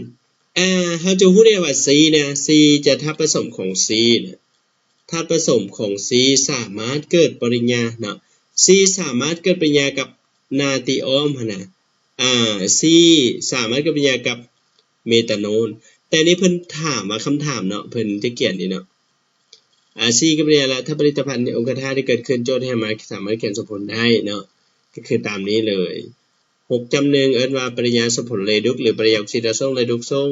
ເຮົາຈະຮູ້ໄດ້ວ່າ C ນະ C ຈະທາດປະສົມຂອງ C ນະ ທາດປະສົມຂອງ C ສາມາດເກີດປະລິນຍາເນາະ C ສາມາດເກີດປະລິນຍາກັບນາຕີອອມຫັ້ນນະ ອາ C ສາມາດເກີດປະລິນຍາກັບເມຕາໂນນ. ແຕ່ນີ້ເພິ່ນຖາມວ່າ ຄຳຖາມເນາະ ເພິ່ນຈະຂຽນນີ້ເນາະ ອາ C ເກີດປະລິນຍາ ແລະ ຖ້າຜະລິດຕະພັນອົງຄະທາດທີ່ເກີດຂຶ້ນ ໂຈດໃຫ້ມາສາມາດຂຽນສົມຜົນໄດ້ເນາະ ກໍຄືຕາມນີ້ເລີຍ. ຫົກຈ້ຳໜຶ່ງ ເອີ້ນວ່າປະລິນຍາສົມຜົນເຣດຸກ ຫຼື ປະລິນຍາອົກຊີດາຊົງເຣດຸກຊົງ.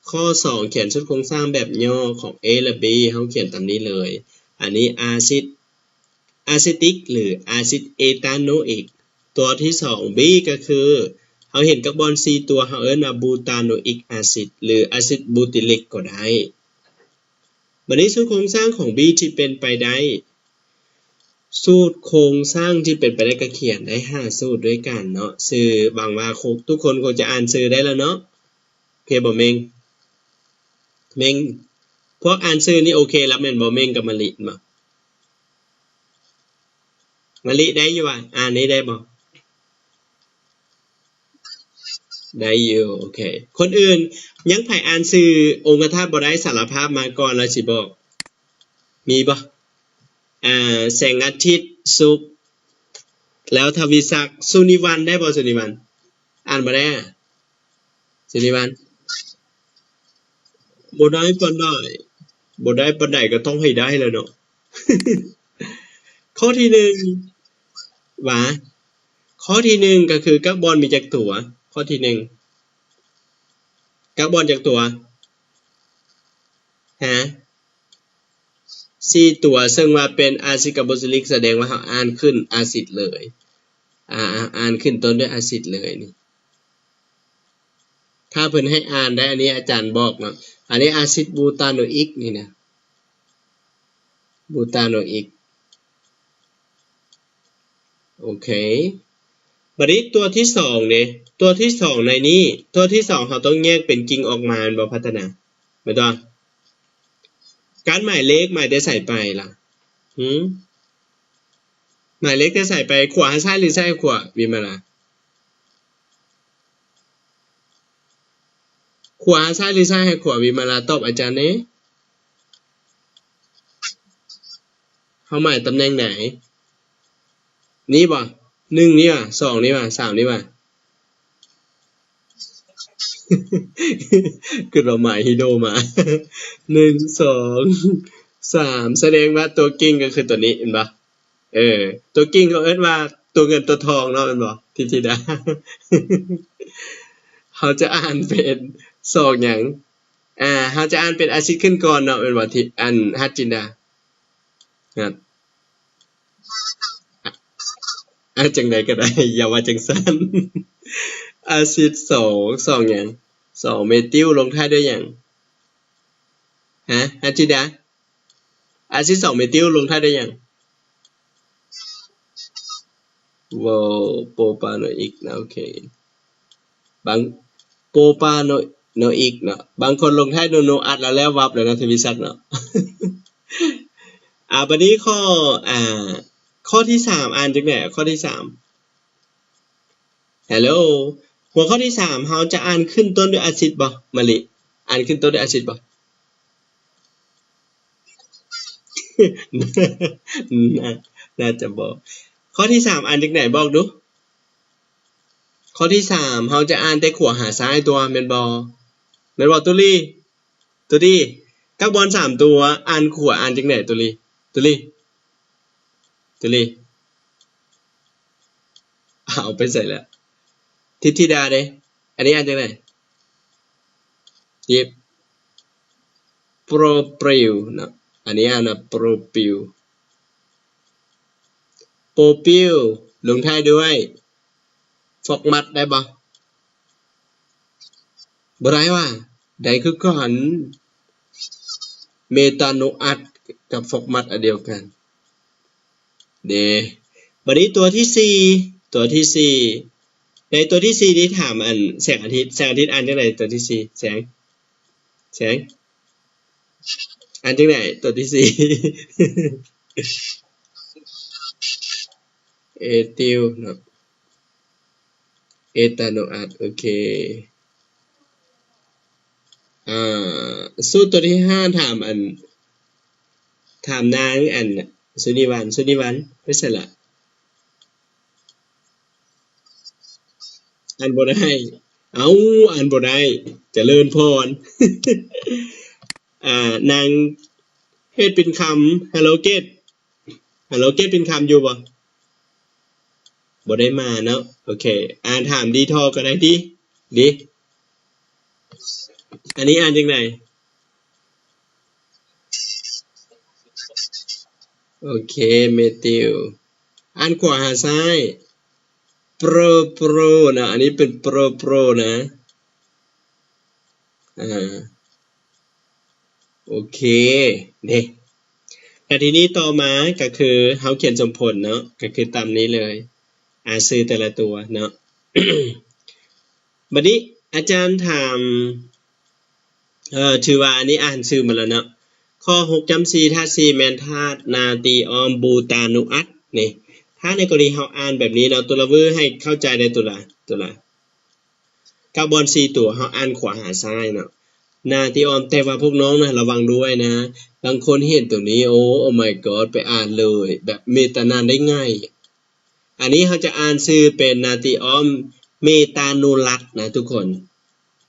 ຂໍ້ສອງ ຂຽນຊຸດໂຄງສ້າງແບບຫຍໍ້ຂອງ A ແລະ B ເຮົາຂຽນຕາມນີ້ເລີຍ. ອັນນີ້ອາຊິດອາເຊຕິກ ຫຼື ອາຊິດເອຕາໂນອິກ. ຕົວທີສອງ B ກໍຄື ເຮົາເຫັນກາບອນສີ່ຕົວ ເຮົາເອີ້ນວ່າບູຕາໂນອິກອາຊິດ ຫຼື ອາຊິດບູຕິລິກກໍໄດ້. ບັດນີ້ສູດໂຄງສ້າງຂອງ B ທີ່ເປັນໄປໄດ້ ສູດໂຄງສ້າງທີ່ເປັນໄປໄດ້ກໍຂຽນໄດ້ຫ້າສູດດ້ວຍກັນເນາະ. ຊື່ບັງວ່າ ທຸກຄົນຄົງຈະອ່ານຊື່ໄດ້ແລ້ວເນາະ. ໂອເຄບໍ່ເມັງ? ເມັງ ພວກອ່ານຊື່ນີ້ໂອເຄແລ້ວແມ່ນບໍ່? ເມັງກັບມະລິແມ່ນບໍ່? ມະລິໄດ້ຢູ່ຫວາ? ອ່ານນີ້ໄດ້ບໍ່? ໄດ້ຢູ່ ໂອເຄ. ຄົນອື່ນ ຍັງໃຜອ່ານຊື່ອົງຄະທາດບໍ່ໄດ້ ສາລະພາບມາກ່ອນ ແລ້ວຊິບອກ. ມີບໍ່? ອ່າ ແສງອາທິດ ສຸກ ແລ້ວທະວີສັກ ສຸນິວັນ ໄດ້ບໍ່? ສຸນິວັນ ອ່ານບໍ່ໄດ້ ສຸນິວັນ? ບໍ່ໄດ້ປານໃດ ບໍ່ໄດ້ປານໃດກໍຕ້ອງໃຫ້ໄດ້ແລ້ວເນາະ. ຂໍ້ທີໜຶ່ງ ຫວາ ຂໍ້ທີໜຶ່ງກໍຄືກາບອນມີຈັກຕົວ? ຂໍ້ທີໜຶ່ງ ກາບອນຈັກຕົວ? ຮະ ສີ່ຕົວ ເຊິ່ງວ່າເປັນອາຊິດກາໂບຊິລິກ ສະແດງວ່າເຮົາອ່ານຂຶ້ນອາຊິດເລີຍ ອ່າ ອ່ານຂຶ້ນຕົ້ນດ້ວຍອາຊິດເລີຍນີ້. ຖ້າເພິ່ນໃຫ້ອ່ານໄດ້ ອັນນີ້ອາຈານບອກເນາະ ອັນນີ້ອາຊິດບູຕາໂນອິກນີ້ນະ ບູຕາໂນອິກ. ໂອເຄ ບັດນີ້ຕົວທີສອງເດ້ ຕົວທີສອງໃນນີ້ ຕົວທີສອງເຮົາຕ້ອງແຍກເປັນກິ່ງອອກມາແມ່ນບໍ່ ພັດທະນາ? ແມ່ນຕົວະ? ການໝາຍເລກໝາຍແຕ່ໃສໄປລະ? ຫື ໝາຍເລກແຕ່ໃສໄປ? ຂວາໃຫ້ຊ້າຍ ຫຼື ຊ້າຍໃຫ້ຂວາ ວິມາລາ? ຂວາໃຫ້ຊ້າຍ ຫຼື ຊ້າຍໃຫ້ຂວາ? ວິມາລາຕອບອາຈານແດ່. ເຮົາໝາຍຕຳແໜ່ງໃດ? ນີ້ບໍ່? ໜຶ່ງນີ້ຫວາ? ສອງນີ້ຫວາ? ສາມນີ້ຫວາ? ຄືວ່າໝາຍຮີໂດມາ ໜຶ່ງ ສອງ ສາມ ສະແດງວ່າຕົວກິ່ງກໍຄືຕົວນີ້ ເຫັນບໍ່? ເອີ ຕົວກິ່ງເຂົາເອີ້ນວ່າຕົວເງິນຕົວທອງເນາະ ແມ່ນບໍ່ ທິດທິດາ? ເຮົາຈະອ່ານເປັນສອງຫຍັງ? ອ່າ ເຮົາຈະອ່ານເປັນອາຊິດຂຶ້ນກ່ອນເນາະ ແມ່ນບໍ່ ທິດ ອັນ ຮັດຈິນດາ? ຮັດ ອ່າ ຈັ່ງໃດກໍໄດ້ ຢ່າວ່າຈັ່ງຊັ້ນ. ອາຊິດສອງ ສອງຫຍັງ? ສອງເມຕິວ ລົງທ້າຍດ້ວຍຫຍັງ? ຮະ ຮັດຈິນດາ? ອາຊິດສອງເມຕິວລົງທ້າຍດ້ວຍຫຍັງ? ໂປຣປາໂນອິກນະ ໂອເຄ ບາງ ໂປຣປາໂນ ໂນອິກເນາະ ບາງຄົນລົງທ້າຍໂນ ໂນອັດແລ້ວ ແລ້ວວັບແລ້ວເນາະ ທະວີສັກເນາະ. ອ່າ ບັດນີ້ຂໍ້ ອ່າ ຂໍ້ທີສາມ ອ່ານຈັ່ງໃດ? ຂໍ້ທີສາມ ຮາໂລ ຫົວຂໍ້ທີສາມ ເຮົາຈະອ່ານຂຶ້ນຕົ້ນດ້ວຍອາຊິດບໍ່? ມະລິ ອ່ານຂຶ້ນຕົ້ນດ້ວຍອາຊິດບໍ່? ໜ້າ ໜ້າຈະບໍ່. ຂໍ້ທີສາມ ອ່ານຈັ່ງໃດບອກດູ? ຂໍ້ທີສາມ ເຮົາຈະອ່ານແຕ່ຂວາຫາຊ້າຍຕົວະ ແມ່ນບໍ່? ແມ່ນບໍ່ຕຸລີ? ຕຸລີ ກັບບອນສາມຕົວ ອ່ານຂວາອ່ານຈັ່ງໃດຕຸລີ? ຕຸລີ ຕຸລີ ເອົາໄປໃສລະ? ທິດທິດາເດ້? ອັນນີ້ອ່ານຈັ່ງໃດ? ຫຍິບ ໂປຣປິວເນາະ ອັນນີ້ອ່ານວ່າໂປຣປິວ ໂປຣປິວ ລົງທ້າຍດ້ວຍຟອກມັດ ໄດ້ບໍ່? ບໍ່ໄດ້ຫວາ? ໄດ້ຄືກັນ ເມຕາໂນອັດກັບຟອກມັດອັນດຽວກັນເດ້. ບັດນີ້ຕົວທີສີ່ ຕົວທີສີ່ ໃນຕົວທີສີ່ນີ້ຖາມອັນແສງອາທິດ ແສງອາທິດອ່ານຈັ່ງໃດ? ຕົວທີສີ່ ແສງ ແສງ ອ່ານຈັ່ງໃດຕົວທີສີ່? ເອທິວເນາະ ເອຕາໂນອັດ ໂອເຄ. ອ່າ ສູດຕົວທີຫ້າ ຖາມອັນ ຖາມນາງອັນ ສຸນີວັນ ສຸນີວັນ ໄປໃສລະ? ອ່ານບໍ່ໄດ້ ເອົ້າ ອ່ານບໍ່ໄດ້ ຈະເລີນພອນ. ອ່າ ນາງເຮັດເປັນຄຳ Hello Kate Hello Kate ເປັນຄຳຢູ່ບໍ່? ບໍ່ໄດ້ມາເນາະ ໂອເຄ. ອ່າ ຖາມດີທໍ່ກໍໄດ້ຕິ ດີ ອັນນີ້ອ່ານຈັ່ງໃດ? ໂອເຄ ເມຕິວ ອ່ານຂວາຫາຊ້າຍ ໂປຣ ໂປຣ ນະ ອັນນີ້ເປັນໂປຣ ໂປຣ ນະ ອ່າ ໂອເຄເດ້. ແລ້ວທີນີ້ຕໍ່ມາກໍຄືເຮົາຂຽນສົມຜົນເນາະ ກໍຄືຕາມນີ້ເລີຍ ອ່ານຊື່ແຕ່ລະຕົວເນາະ. ບັດນີ້ອາຈານຖາມ ເອີ ຖືວ່າອັນນີ້ອ່ານຊື່ໝົດແລ້ວເນາະ. ຂໍ້ຫົກຈ້ຳສີ່ ທາດສີ່ແມ່ນທາດນາຕີອອມບູຕານູອັດ ນີ້ ຖ້າໃນກໍລະນີເຮົາອ່ານແບບນີ້ເນາະ ຕຸລາວື ໃຫ້ເຂົ້າໃຈໄດ້ຕຸລາ ຕຸລາ ກັບບອນສີ່ຕົວ ເຮົາອ່ານຂວາຫາຊ້າຍເນາະ ນາຕີອອມ. ແຕ່ວ່າພວກນ້ອງນະ ລະວັງດ້ວຍນະ ບາງຄົນເຫັນຕົວນີ້ ໂອ້ Oh my God ໄປອ່ານເລີຍ ແບບເມຕານານໄດ້ໄງ. ອັນນີ້ເຮົາຈະອ່ານຊື່ເປັນນາຕີອອມເມຕານູລັດນະທຸກຄົນ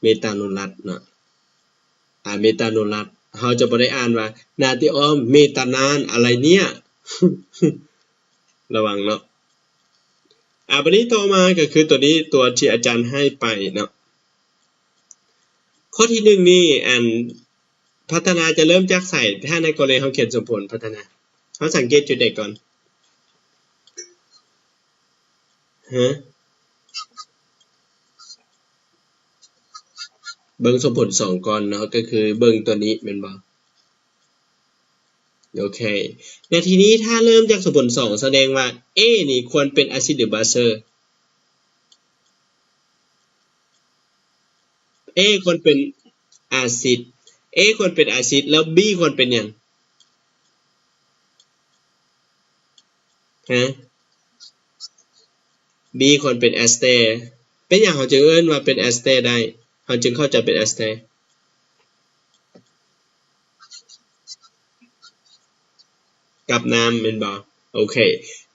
ເມຕານູລັດເນາະ ອ່າ ເມຕານູລັດ ເຮົາຈະບໍ່ໄດ້ອ່ານວ່ານາຕີອອມເມຕານານ ອະໄລເນຍ ລະວັງເນາະ. ອ່າ ບັດນີ້ຕໍ່ມາກໍຄືຕົວນີ້ ຕົວທີ່ອາຈານໃຫ້ໄປເນາະ. ຂໍ້ທີໜຶ່ງນີ້ ອັນ ພັດທະນາຈະເລີ່ມຈາກໃສ? ຖ້າໃນກໍລະນີເຮົາຂຽນສົມຜົນ ພັດທະນາ ເຮົາສັງເກດຈຸດໃດກ່ອນ? ຮະ? ເບິ່ງສົມຜົນສອງກ່ອນເນາະ ກໍຄືເບິ່ງຕົວນີ້ແມ່ນບໍ່? ໂອເຄ ແລ້ວທີນີ້ຖ້າເລີ່ມຈາກສົມຜົນສອງ ສະແດງວ່າ A ນີ້ຄວນເປັນອາຊິດ ຫຼື ບາເຊີ? A ຄວນເປັນອາຊິດ A ຄວນເປັນອາຊິດ ແລ້ວ B ຄວນເປັນຫຍັງ? ຮະ? B ຄວນເປັນແອສເຕີ. ເປັນຫຍັງເຮົາຈຶ່ງເອີ້ນວ່າເປັນແອສເຕີໄດ້? ເຮົາຈຶ່ງເຂົ້າໃຈເປັນແອສເຕີ ກັບນ້ຳແມ່ນບໍ່? ໂອເຄ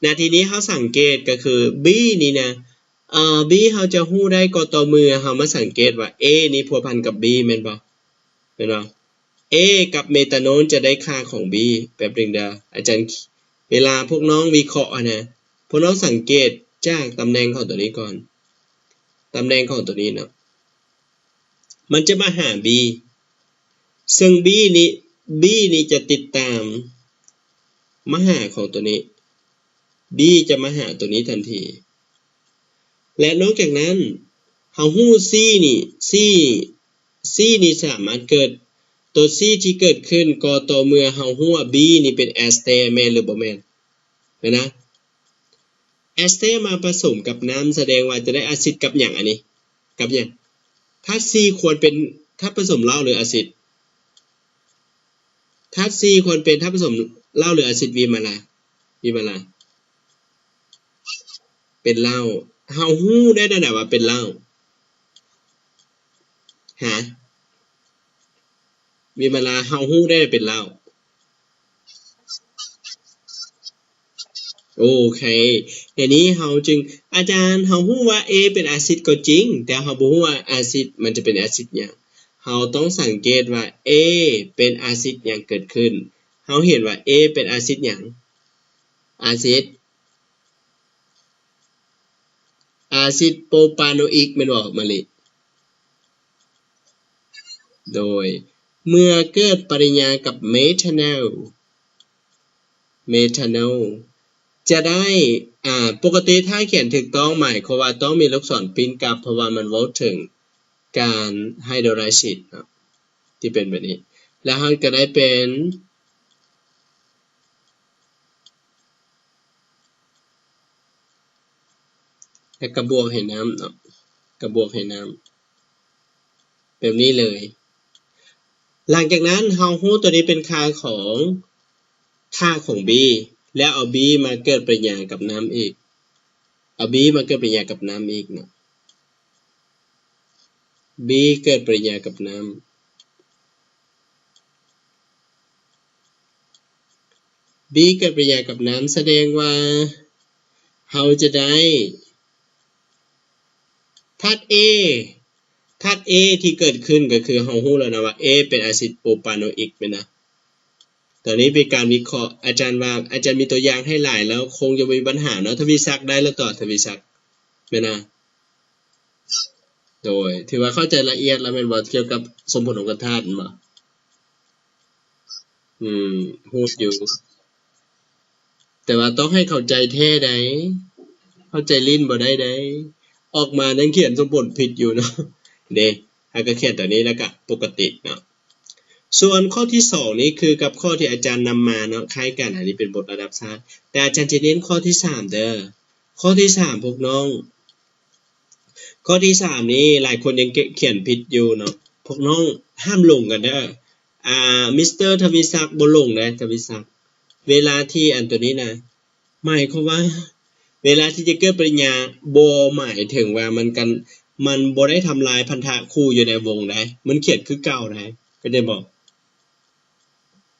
ນະ ທີນີ້ເຮົາສັງເກດກໍຄື B ນີ້ນະ ເອີ B ເຮົາຈະຮູ້ໄດ້ກໍຕໍ່ເມື່ອເຮົາມາສັງເກດວ່າ A ນີ້ພົວພັນກັບ B ແມ່ນບໍ່? ແມ່ນບໍ່? A ກັບເມຕາໂນນຈະໄດ້ຄ່າຂອງ B ແປັບໜຶ່ງເດີ ອາຈານ ເວລາພວກນ້ອງວິເຄາະຫັ້ນນະ ພວກນ້ອງສັງເກດຈາກຕຳແໜ່ງຂອງຕົວນີ້ກ່ອນ ຕຳແໜ່ງຂອງຕົວນີ້ເນາະ ມັນຈະມາຫາ B ເຊິ່ງ B ນີ້ B ນີ້ຈະຕິດຕາມມາຫາຂອງຕົວນີ້ B ຈະມາຫາຕົວນີ້ທັນທີ. ແລະ ນອກຈາກນັ້ນ ເຮົາຮູ້ C ນີ້ C C ນີ້ສາມາດເກີດ ຕົວ C ທີ່ເກີດຂຶ້ນກໍຕໍ່ເມື່ອເຮົາຮູ້ວ່າ B ນີ້ເປັນແອສເຕີ ແມ່ນຫຼືບໍ່ແມ່ນ? ແມ່ນນະ ແອສເຕີມາປະສົມກັບນ້ຳ ສະແດງວ່າຈະໄດ້ອາຊິດກັບຫຍັງ? ອັນນີ້ກັບຫຍັງ? ທາດ C ຄວນເປັນ ທາດປະສົມເຫຼົ້າ ຫຼື ອາຊິດ? ທາດ C ຄວນເປັນທາດປະສົມເຫຼົ້າ ຫຼື ອາຊິດ? ວິມາລາ ວິມາລາ ເປັນເຫຼົ້າ. ເຮົາຮູ້ໄດ້ແນວໃດວ່າເປັນເຫຼົ້າ? ຮະ? ວິມາລາ ເຮົາຮູ້ໄດ້ເປັນເຫຼົ້າ. ໂອເຄ ດຽວນີ້ເຮົາຈຶ່ງ ອາຈານ ເຮົາຮູ້ວ່າ A ເປັນອາຊິດກໍຈິງ, ແຕ່ເຮົາບໍ່ຮູ້ວ່າອາຊິດມັນຈະເປັນອາຊິດຫຍັງ. ເຮົາຕ້ອງສັງເກດວ່າ A ເປັນອາຊິດຫຍັງເກີດຂຶ້ນ. ເຮົາເຫັນວ່າ A ເປັນອາຊິດຫຍັງ? ອາຊິດ ອາຊິດໂປຣປາໂນອິກແມ່ນບໍ່ ມະລິ? ໂດຍ ເມື່ອເກີດປະຕິກິລິຍາກັບເມທາໂນລ ເມທາໂນລ ຈະໄດ້ ອາ ປົກກະຕິຖ້າຂຽນຖືກຕ້ອງ ໝາຍຄວາມວ່າຕ້ອງມີລູກສອນປິ່ນກັບ ເພາະວ່າມັນເວົ້າເຖິງການໄຮໂດຣໄລຊິດເນາະ ທີ່ເປັນແບບນີ້ ແລ້ວເຮົາກໍໄດ້ເປັນ ແລ້ວກໍບວກໃຫ້ນຳເນາະ ກໍບວກໃຫ້ນຳ ແບບນີ້ເລີຍ. ຫຼັງຈາກນັ້ນເຮົາຮູ້ຕົວນີ້ເປັນຄ່າຂອງ ຄ່າຂອງ B ແລ້ວເອົາ B ມາເກີດປະຕິກິລິຍາກັບນ້ຳອີກ ເອົາ B ມາເກີດປະຕິກິລິຍາກັບນ້ຳອີກເນາະ B ເກີດປະຕິກິລິຍາກັບນ້ຳ B ເກີດປະຕິກິລິຍາກັບນ້ຳ ສະແດງວ່າເຮົາຈະໄດ້ທາດ A ທາດ A ທີ່ເກີດຂຶ້ນກໍຄືເຮົາຮູ້ແລ້ວນະວ່າ A ເປັນອາຊິດໂປຣປາໂນອິກແມ່ນນະ. ຕອນນີ້ເປັນການວິເຄາະ ອາຈານວ່າ ອາຈານມີຕົວຢ່າງໃຫ້ຫຼາຍແລ້ວ ຄົງຈະບໍ່ມີບັນຫາເນາະ. ທະວີສັກໄດ້ແລ້ວຕົວະ ທະວີສັກ ແມ່ນນະ? ໂດຍ ຖືວ່າເຂົ້າໃຈລະອຽດແລ້ວແມ່ນບໍ່? ກ່ຽວກັບສົມຜົນຂອງກັນທາດແມ່ນບໍ່? ອືມ ຮູ້ຢູ່ ແຕ່ວ່າຕ້ອງໃຫ້ເຂົ້າໃຈແທ້ໃດ໋ ເຂົ້າໃຈຫຼິ້ນບໍ່ໄດ້ໃດ໋ ອອກມາຍັງຂຽນສົມຜົນຜິດຢູ່ເນາະ ເດ້ ເຮົາກໍຂຽນຕົວນີ້ແລ້ວກໍປົກກະຕິເນາະ. ສ່ວນຂໍ້ທີສອງນີ້ຄືກັບຂໍ້ທີ່ອາຈານນຳມາເນາະ ຄ້າຍກັນ ອັນນີ້ເປັນບົດລະດັບຊາດ ແຕ່ອາຈານຈະເນັ້ນຂໍ້ທີສາມເດີ ຂໍ້ທີສາມພວກນ້ອງ ຂໍ້ທີສາມນີ້ຫຼາຍຄົນຍັງຂຽນຜິດຢູ່ເນາະ ພວກນ້ອງຫ້າມຫຼົງກັນເດີ. ອາ ມິສເຕີທະວີສັກບໍ່ຫຼົງເດ້ ທະວີສັກ ເວລາທີ່ອັນຕົວນີ້ນະ ໝາຍຄວາມວ່າ ເວລາທີ່ຈະເກີດປະຕິກິລິຍາ ບໍ່ໝາຍເຖິງວ່າມັນກັນ ມັນບໍ່ໄດ້ທຳລາຍພັນທະຄູ່ຢູ່ໃນວົງໃດ໋ ມັນຂຽນຄືເກົ່າໃດ໋ ເຂົ້າໃຈບໍ່?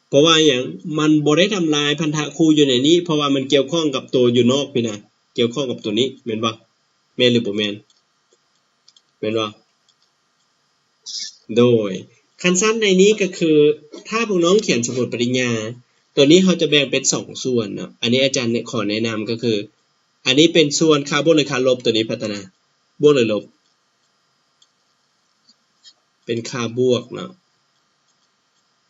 ເພາະວ່າຫຍັງ? ມັນບໍ່ໄດ້ທຳລາຍພັນທະຄູ່ຢູ່ໃນນີ້ ເພາະວ່າມັນກ່ຽວຂ້ອງກັບໂຕຢູ່ນອກພີ້ນະ ກ່ຽວຂ້ອງກັບໂຕນີ້ ແມ່ນບໍ່? ແມ່ນຫຼືບໍ່ແມ່ນ? ແມ່ນບໍ່? ໂດຍ ຄັນຊັ້ນໃນນີ້ກໍຄື ຖ້າພວກນ້ອງຂຽນສົມຜົນປະຕິກິລິຍາ ໂຕນີ້ເຮົາຈະແບ່ງເປັນສອງສ່ວນເນາະ ອັນນີ້ອາຈານຂໍແນະນຳກໍຄື ອັນນີ້ເປັນສ່ວນຄ່າບວກ ຫຼື ຄ່າລົບ ໂຕນີ້ພັດທະນາ ບວກ ຫຼື ລົບ? ເປັນຄ່າບວກເນາະ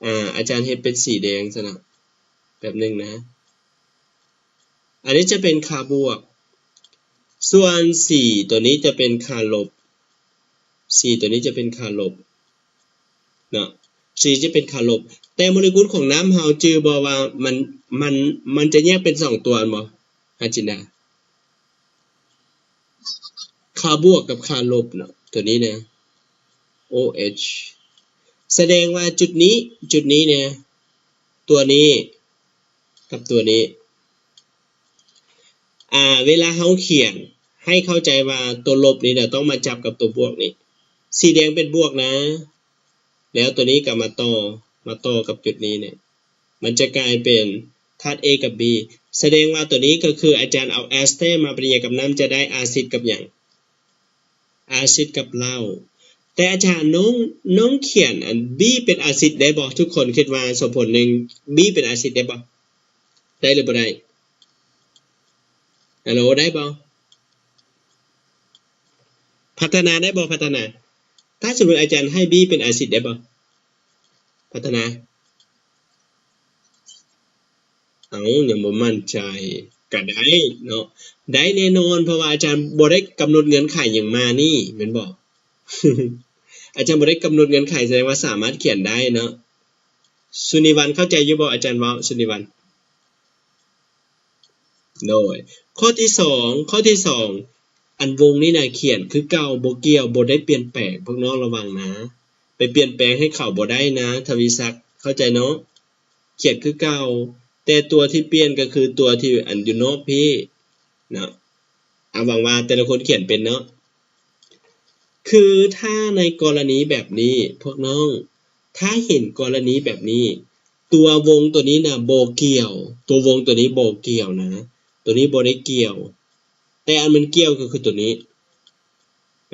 ອາ ອາຈານເຮັດເປັນສີແດງຊະເນາະ ແປັບໜຶ່ງນະ ອັນນີ້ຈະເປັນຄ່າບວກ ສ່ວນສີຕົວນີ້ຈະເປັນຄ່າລົບ ສີຕົວນີ້ຈະເປັນຄ່າລົບເນາະ ສີຈະເປັນຄ່າລົບ ແຕ່ໂມເລກຸນຂອງນ້ຳເຮົາຈື່ບໍ່ວ່າມັນ ມັນ ມັນຈະແຍກເປັນສອງຕົວແມ່ນບໍ່ ອາຈິນດາ? ຄ່າບວກກັບຄ່າລົບເນາະ ຕົວນີ້ນະ ໂອເອັດ ສະແດງວ່າຈຸດນີ້ ຈຸດນີ້ນະ ຕົວນີ້ກັບຕົວນີ້ ອາ ເວລາເຮົາຂຽນໃຫ້ເຂົ້າໃຈວ່າຕົວລົບນີ້ນະ ຕ້ອງມາຈັບກັບຕົວບວກນີ້ ສີແດງເປັນບວກນະ ແລ້ວຕົວນີ້ກໍມາຕໍ່ ມາຕໍ່ກັບຈຸດນີ້ເນຍ ມັນຈະກາຍເປັນທາດ A ກັບ B ສະແດງວ່າຕົວນີ້ກໍຄືອາຈານເອົາແອສເຕມາປະຕິກິລິຍາກັບນ້ຳ ຈະໄດ້ອາຊິດກັບຫຍັງ? ອາຊິດກັບເຫຼົ້າ ແຕ່ອາຈານ ນ້ອງ ນ້ອງຂຽນອັນ B ເປັນອາຊິດໄດ້ບໍ່? ທຸກຄົນຄິດວ່າສົມຜົນໜຶ່ງ B ເປັນອາຊິດໄດ້ບໍ່? ໄດ້ຫຼືບໍ່ໄດ້? ຮັລໂຫຼ ໄດ້ບໍ່? ພັດທະນາໄດ້ບໍ່? ພັດທະນາ ຖ້າສົມມຸດອາຈານໃຫ້ B ເປັນອາຊິດໄດ້ບໍ່? ພັດທະນາ ເອົ້າ ຍັງບໍ່ໝັ້ນໃຈ ກະໄດ້ເນາະ ໄດ້ແນ່ນອນ ເພາະວ່າອາຈານບໍ່ໄດ້ກຳນົດເງື່ອນໄຂຫຍັງມານີ້ ແມ່ນບໍ່? ອາຈານບໍ່ໄດ້ກຳນົດເງື່ອນໄຂ ສະແດງວ່າສາມາດຂຽນໄດ້ເນາະ. ສຸນີວັນເຂົ້າໃຈຢູ່ບໍ່ ອາຈານເວົ້າ ສຸນີວັນ? ໂດຍ ຂໍ້ທີສອງ ຂໍ້ທີສອງ ອັນວົງນີ້ນະ ຂຽນຄືເກົ່າ ບໍ່ກ່ຽວ ບໍ່ໄດ້ປ່ຽນແປງ ພວກນ້ອງລະວັງນະ ໄປປ່ຽນແປງໃຫ້ເຂົາບໍ່ໄດ້ນະ ທະວີສັກ ເຂົ້າໃຈເນາະ? ຂຽນຄືເກົ່າ ແຕ່ຕົວທີ່ປ່ຽນກໍຄືຕົວທີ່ອັນຢູ່ນອກພີ້ເນາະ. ອາ ຫວັງວ່າແຕ່ລະຄົນຂຽນເປັນເນາະ. ຄືຖ້າໃນກໍລະນີແບບນີ້ ພວກນ້ອງ ຖ້າເຫັນກໍລະນີແບບນີ້ ຕົວວົງຕົວນີ້ນະບໍ່ກ່ຽວ ຕົວວົງຕົວນີ້ບໍ່ກ່ຽວນະ ຕົວນີ້ບໍ່ໄດ້ກ່ຽວ ແຕ່ອັນມັນກ່ຽວກໍຄືຕົວນີ້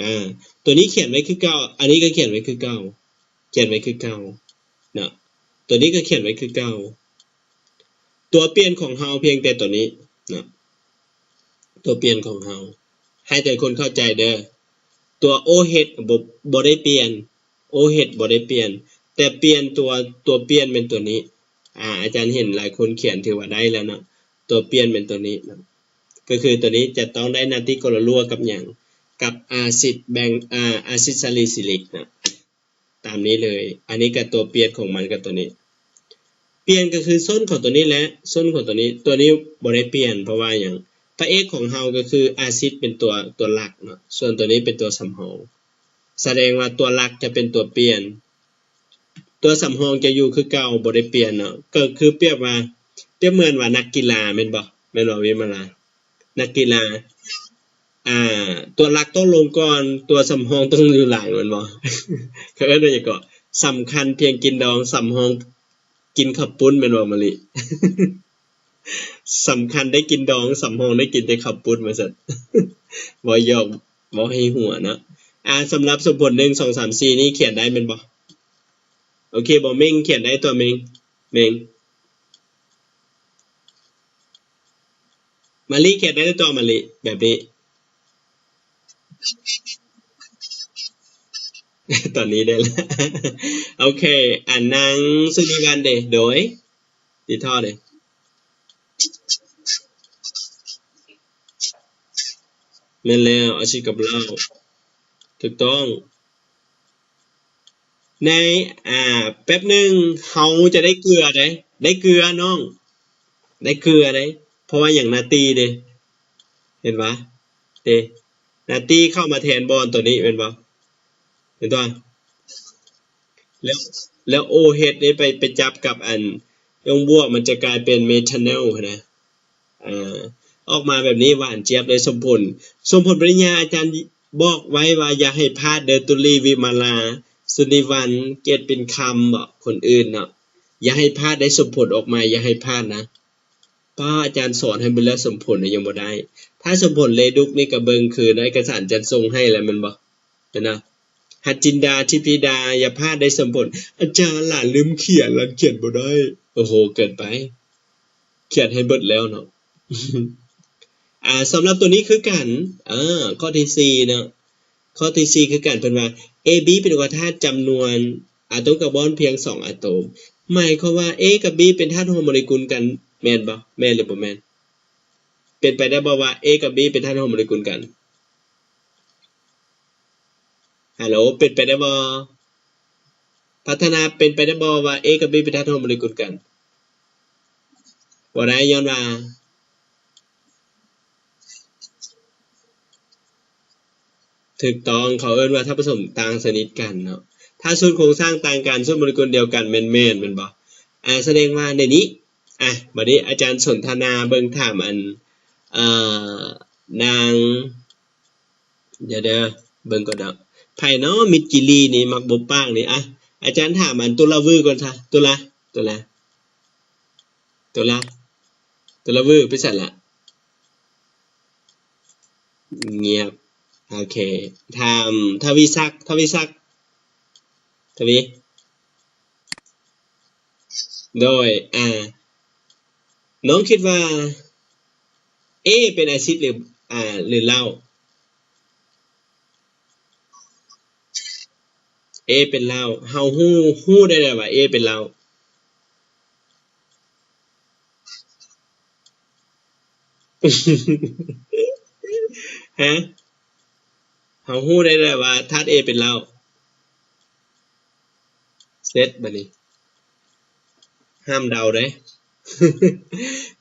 ອາ ຕົວນີ້ຂຽນໄວ້ຄືເກົ່າ ອັນນີ້ກໍຂຽນໄວ້ຄືເກົ່າ ຂຽນໄວ້ຄືເກົ່າເນາະ ຕົວນີ້ກໍຂຽນໄວ້ຄືເກົ່າ. ຕົວປ່ຽນຂອງເຮົາພຽງແຕ່ຕົວນີ້ເນາະ ຕົວປ່ຽນຂອງເຮົາ ໃຫ້ແຕ່ຄົນເຂົ້າໃຈເດີ ຕົວໂອເຮັດບໍ່ ບໍ່ໄດ້ປ່ຽນ ໂອເຮັດບໍ່ໄດ້ປ່ຽນ ແຕ່ປ່ຽນຕົວ ຕົວປ່ຽນແມ່ນຕົວນີ້ ອາ ອາຈານເຫັນຫຼາຍຄົນຂຽນຖືວ່າໄດ້ແລ້ວເນາະ ຕົວປ່ຽນແມ່ນຕົວນີ້ເນາະ ກໍຄືຕົວນີ້ຈະຕ້ອງໄດ້ນາຕີໂກລາລົວກັບຫຍັງ ກັບອາຊິດແບ່ງ ອາ ອາຊິດຊາລີຊິລິກເນາະ ຕາມນີ້ເລີຍ ອັນນີ້ກໍຕົວປ່ຽນຂອງມັນກັບຕົວນີ້ ປ່ຽນກໍຄືສົ້ນຂອງຕົວນີ້ແຫຼະ ສົ້ນຂອງຕົວນີ້ ຕົວນີ້ບໍ່ໄດ້ປ່ຽນ ເພາະວ່າຫຍັງ ພະເອກຂອງເຮົາກໍຄືອາຊິດເປັນຕົວ ຕົວຫຼັກເນາະ ສ່ວນຕົວນີ້ເປັນຕົວສຳຮອງ ສະແດງວ່າຕົວຫຼັກຈະເປັນຕົວປ່ຽນ ຕົວສຳຮອງຈະຢູ່ຄືເກົ່າ ບໍ່ໄດ້ປ່ຽນເນາະ ກໍຄືປຽບວ່າ ປຽບເໝືອນວ່ານັກກິລາແມ່ນບໍ່ ແມ່ນບໍ່ ວິມາລາ? ນັກກິລາ ອ່າ ຕົວຫຼັກຕ້ອງລົງກ່ອນ ຕົວສຳຮອງຕ້ອງຢູ່ຫຼັງແມ່ນບໍ່? ເຂົາເອີ້ນວ່າຫຍັງເກາະ ສຳຄັນພຽງກິນດອງ ສຳຮອງກິນເຂົ້າປຸ້ນແມ່ນບໍ່ ມະລິ? ສຳຄັນໄດ້ກິນດອງ ສຳຮອງໄດ້ກິນແຕ່ເຂົ້າປຸ້ນວ່າຊັ້ນ ເວົ້າຢອກ ເວົ້າໃຫ້ຫົວເນາະ ອ່າ ສຳລັບສົມຜົນ ໜຶ່ງ ສອງ ສາມ ສີ່ ນີ້ຂຽນໄດ້ແມ່ນບໍ່? ໂອເຄບໍ່ ເມັງຂຽນໄດ້ຕົວະ ເມັງ ເມັງ ມະລິຂຽນໄດ້ຕົວະ ມະລິ ແບບນີ້ ຕອນນີ້ໄດ້ລະ ໂອເຄ ອັນນາງສຸນີວັນເດ ໂດຍ ຕິດທໍ່ເດ ແມ່ນແລ້ວ ອາຊີບກັບເຫຼົ້າ ຖືກຕ້ອງ ໃນ ອ່າ ແປັບໜຶ່ງ ເຮົາຈະໄດ້ເກືອເດ້ ໄດ້ເກືອນ້ອງ ໄດ້ເກືອເດ້ ເພາະວ່າຫຍັງ ນາຕີເດ້ ເຫັນປະ ເດ້ ນາຕີເຂົ້າມາແທນບ່ອນຕົວນີ້ແມ່ນບໍ່ ເຫັນຕົວະ ແລ້ວ ແລ້ວໂອເຮັດເດ້ ໄປ ໄປຈັບກັບອັນ ລົງບວກ ມັນຈະກາຍເປັນເມທາໂນນຫັ້ນນະ ອ່າ ອອກມາແບບນີ້ ຫວານຈຽບເລີຍ ສົມຜົນ ສົມຜົນປະລິນຍາ ອາຈານບອກໄວ້ວ່າຢ່າໃຫ້ພາດເດີ ຕຸລີ ວິມາລາ ສຸນີວັນ ເກດປິນຄຳ ເບາະ ຄົນອື່ນເນາະ ຢ່າໃຫ້ພາດໄດ້ ສົມຜົນອອກມາ ຢ່າໃຫ້ພາດນະ. ປ້າ ອາຈານສອນໃຫ້ເບິດແລ້ວ ສົມຜົນນະຍັງບໍ່ໄດ້ ຖ້າສົມຜົນເລດຸກນີ້ກະເບິ່ງຄືໃນເອກະສານອາຈານສົ່ງໃຫ້ແລ້ວແມ່ນບໍ່ ເຫັນນະ ຫັດຈິນດາ ທິບທິດາ ຢ່າພາດໄດ້ສົມຜົນ ອາຈານ ຫຼານລືມຂຽນ ຫຼານຂຽນບໍ່ໄດ້ ໂອ້ໂຫ ເກີນໄປ ຂຽນໃຫ້ເບິດແລ້ວເນາະ ອ່າ ສຳລັບຕົວນີ້ຄືກັນ ອ່າ ຂໍ້ທີສີ່ເນາະ ຂໍ້ທີສີ່ຄືກັນ ເພິ່ນວ່າ ເອບີ ເປັນອາກາດທາດຈຳນວນອາໂຕມກາບອນພຽງສອງອາໂຕມ ໝາຍຄວາມວ່າ A ກັບ B ເປັນທາດຮ່ວມໂມເລກຸນກັນ ແມ່ນບໍ່? ແມ່ນຫຼືບໍ່ແມ່ນ? ເປັນໄປໄດ້ບໍ່ວ່າ A ກັບ B ເປັນທາດຮ່ວມໂມເລກຸນກັນ? ຮັລໂຫຼ ເປັນໄປໄດ້ບໍ່? ພັດທະນາ ເປັນໄປໄດ້ບໍ່ວ່າ A ກັບ B ເປັນທາດຮ່ວມໂມເລກຸນກັນ? ບໍ່ໄດ້ ຍ້ອນວ່າ ຖືກຕ້ອງ ເຂົາເອີ້ນວ່າທາດປະສົມຕ່າງຊະນິດກັນເນາະ ຖ້າຊຸດໂຄງສ້າງຕ່າງກັນ ຊຸດໂມເລກຸນດຽວກັນ ແມ່ນ ແມ່ນ ແມ່ນບໍ່? ອ່າ ສະແດງວ່າໃນນີ້ ອ່າ ບາດນີ້ອາຈານສົນທະນາເບິ່ງ ຖາມອັນ ເອີ ນາງ ດຽວ ດຽວ ເບິ່ງກ່ອນເນາະ ໃຜເນາະ ມິດກິລີນີ້ ມັກບົບປາກນີ້ ອ່ະ ອາຈານຖາມອັນ ຕຸລາວືກ່ອນຊະ ຕຸລາ ຕຸລາ ຕຸລາ ຕຸລາວື ໄປໃສລະ? ງຽບ ໂອເຄ ຖາມ ທະວີສັກ ທະວີສັກ ທະວີ ໂດຍ ອ່າ ນ້ອງຄິດວ່າ A ເປັນອາຊິດ ຫຼື ອ່າ ຫຼືເຫຼົ້າ? A ເປັນເຫຼົ້າ ເຮົາຮູ້ ຮູ້ໄດ້ແລ້ວວ່າ A ເປັນເຫຼົ້າ ຮະ ເຮົາຮູ້ໄດ້ແລ້ວວ່າທາດ A ເປັນເຫຼົ້າ ເສັດບາດນີ້ ຫ້າມເດົາເດ້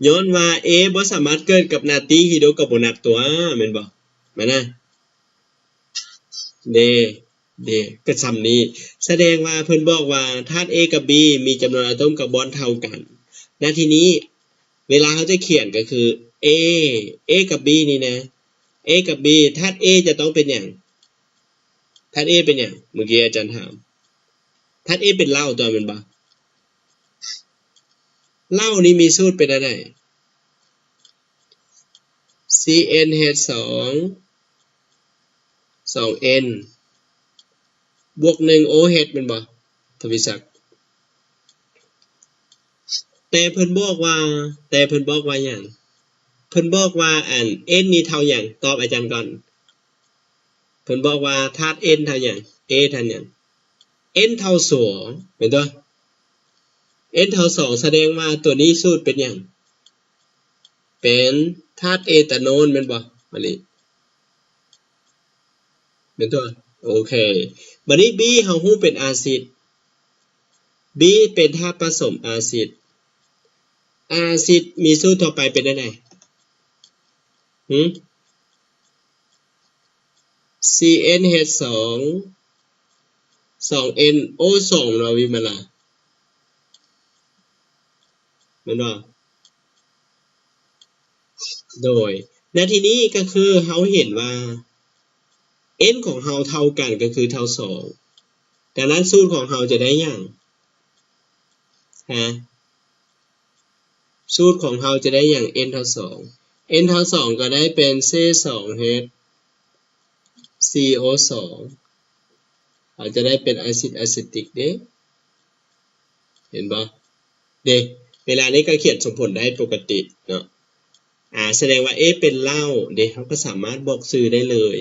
ຍ້ອນວ່າ A ບໍ່ສາມາດເກີດກັບນາຕີ ຮີໂດກາໂບນາດຕົວະ ແມ່ນບໍ່? ແມ່ນນະ ເດ ເດ ກໍຊ່ຳນີ້ ສະແດງວ່າເພິ່ນບອກວ່າທາດ A ກັບ B ມີຈຳນວນອາໂຕມກາບອນເທົ່າກັນ ນະ ທີນີ້ ເວລາເຮົາຈະຂຽນກໍຄື A A ກັບ B ນີ້ນະ A ກັບ B ທາດ A ຈະຕ້ອງເປັນຫຍັງ? ທາດ A ເປັນຫຍັງ? ເມື່ອກີ້ອາຈານຖາມ ທາດ A ເປັນເຫຼົ້າຕົວະ ແມ່ນບໍ່? ເຫຼົ້ານີ້ມີສູດເປັນແນວໃດ? CnH ສອງ ສອງ N ບວກ ໜຶ່ງ OH ແມ່ນບໍ່ ທະວີສັກ? ແຕ່ເພິ່ນບອກວ່າ ແຕ່ເພິ່ນບອກວ່າຫຍັງ? ເພິ່ນບອກວ່າ ອັນ N ນີ້ເທົ່າຫຍັງ? ຕອບອາຈານກ່ອນ. ເພິ່ນບອກວ່າທາດ N ເທົ່າຫຍັງ? A ເທົ່າຫຍັງ? N ເທົ່າສອງ ແມ່ນຕົວະ? N ເທົ່າສອງ ສະແດງວ່າຕົວນີ້ສູດເປັນຫຍັງ? ເປັນທາດເອຕາໂນນແມ່ນບໍ່? ມາລີ ແມ່ນຕົວະ? ໂອເຄ ບາດນີ້ B ເຮົາຮູ້ເປັນອາຊິດ B ເປັນທາດປະສົມອາຊິດ ອາຊິດມີສູດທົ່ວໄປເປັນແນວໃດ? ຫື? CnH ສອງ ສອງ NO ສອງ ເນາະ ວິມະລາ ແມ່ນບໍ່? ໂດຍ ໃນທີ່ນີ້ກໍຄືເຮົາເຫັນວ່າ N ຂອງເຮົາເທົ່າກັນກໍຄືເທົ່າສອງ ດັ່ງນັ້ນສູດຂອງເຮົາຈະໄດ້ຫຍັງ? ຮະ? ສູດຂອງເຮົາຈະໄດ້ຫຍັງ? N ເທົ່າສອງ N ເທົ່າສອງກໍໄດ້ເປັນ C ສອງ H CO ສອງ ເຮົາຈະໄດ້ເປັນອາຊິດອາເຊຕິກເດ້ ເຫັນບໍ່? ເດ້ ເວລານີ້ກໍຂຽນສົມຜົນໄດ້ປົກກະຕິເນາະ ອາ ສະແດງວ່າ A ເປັນເຫຼົ້າເດ້ ເຮົາກໍສາມາດບອກຊື່ໄດ້ເລີຍ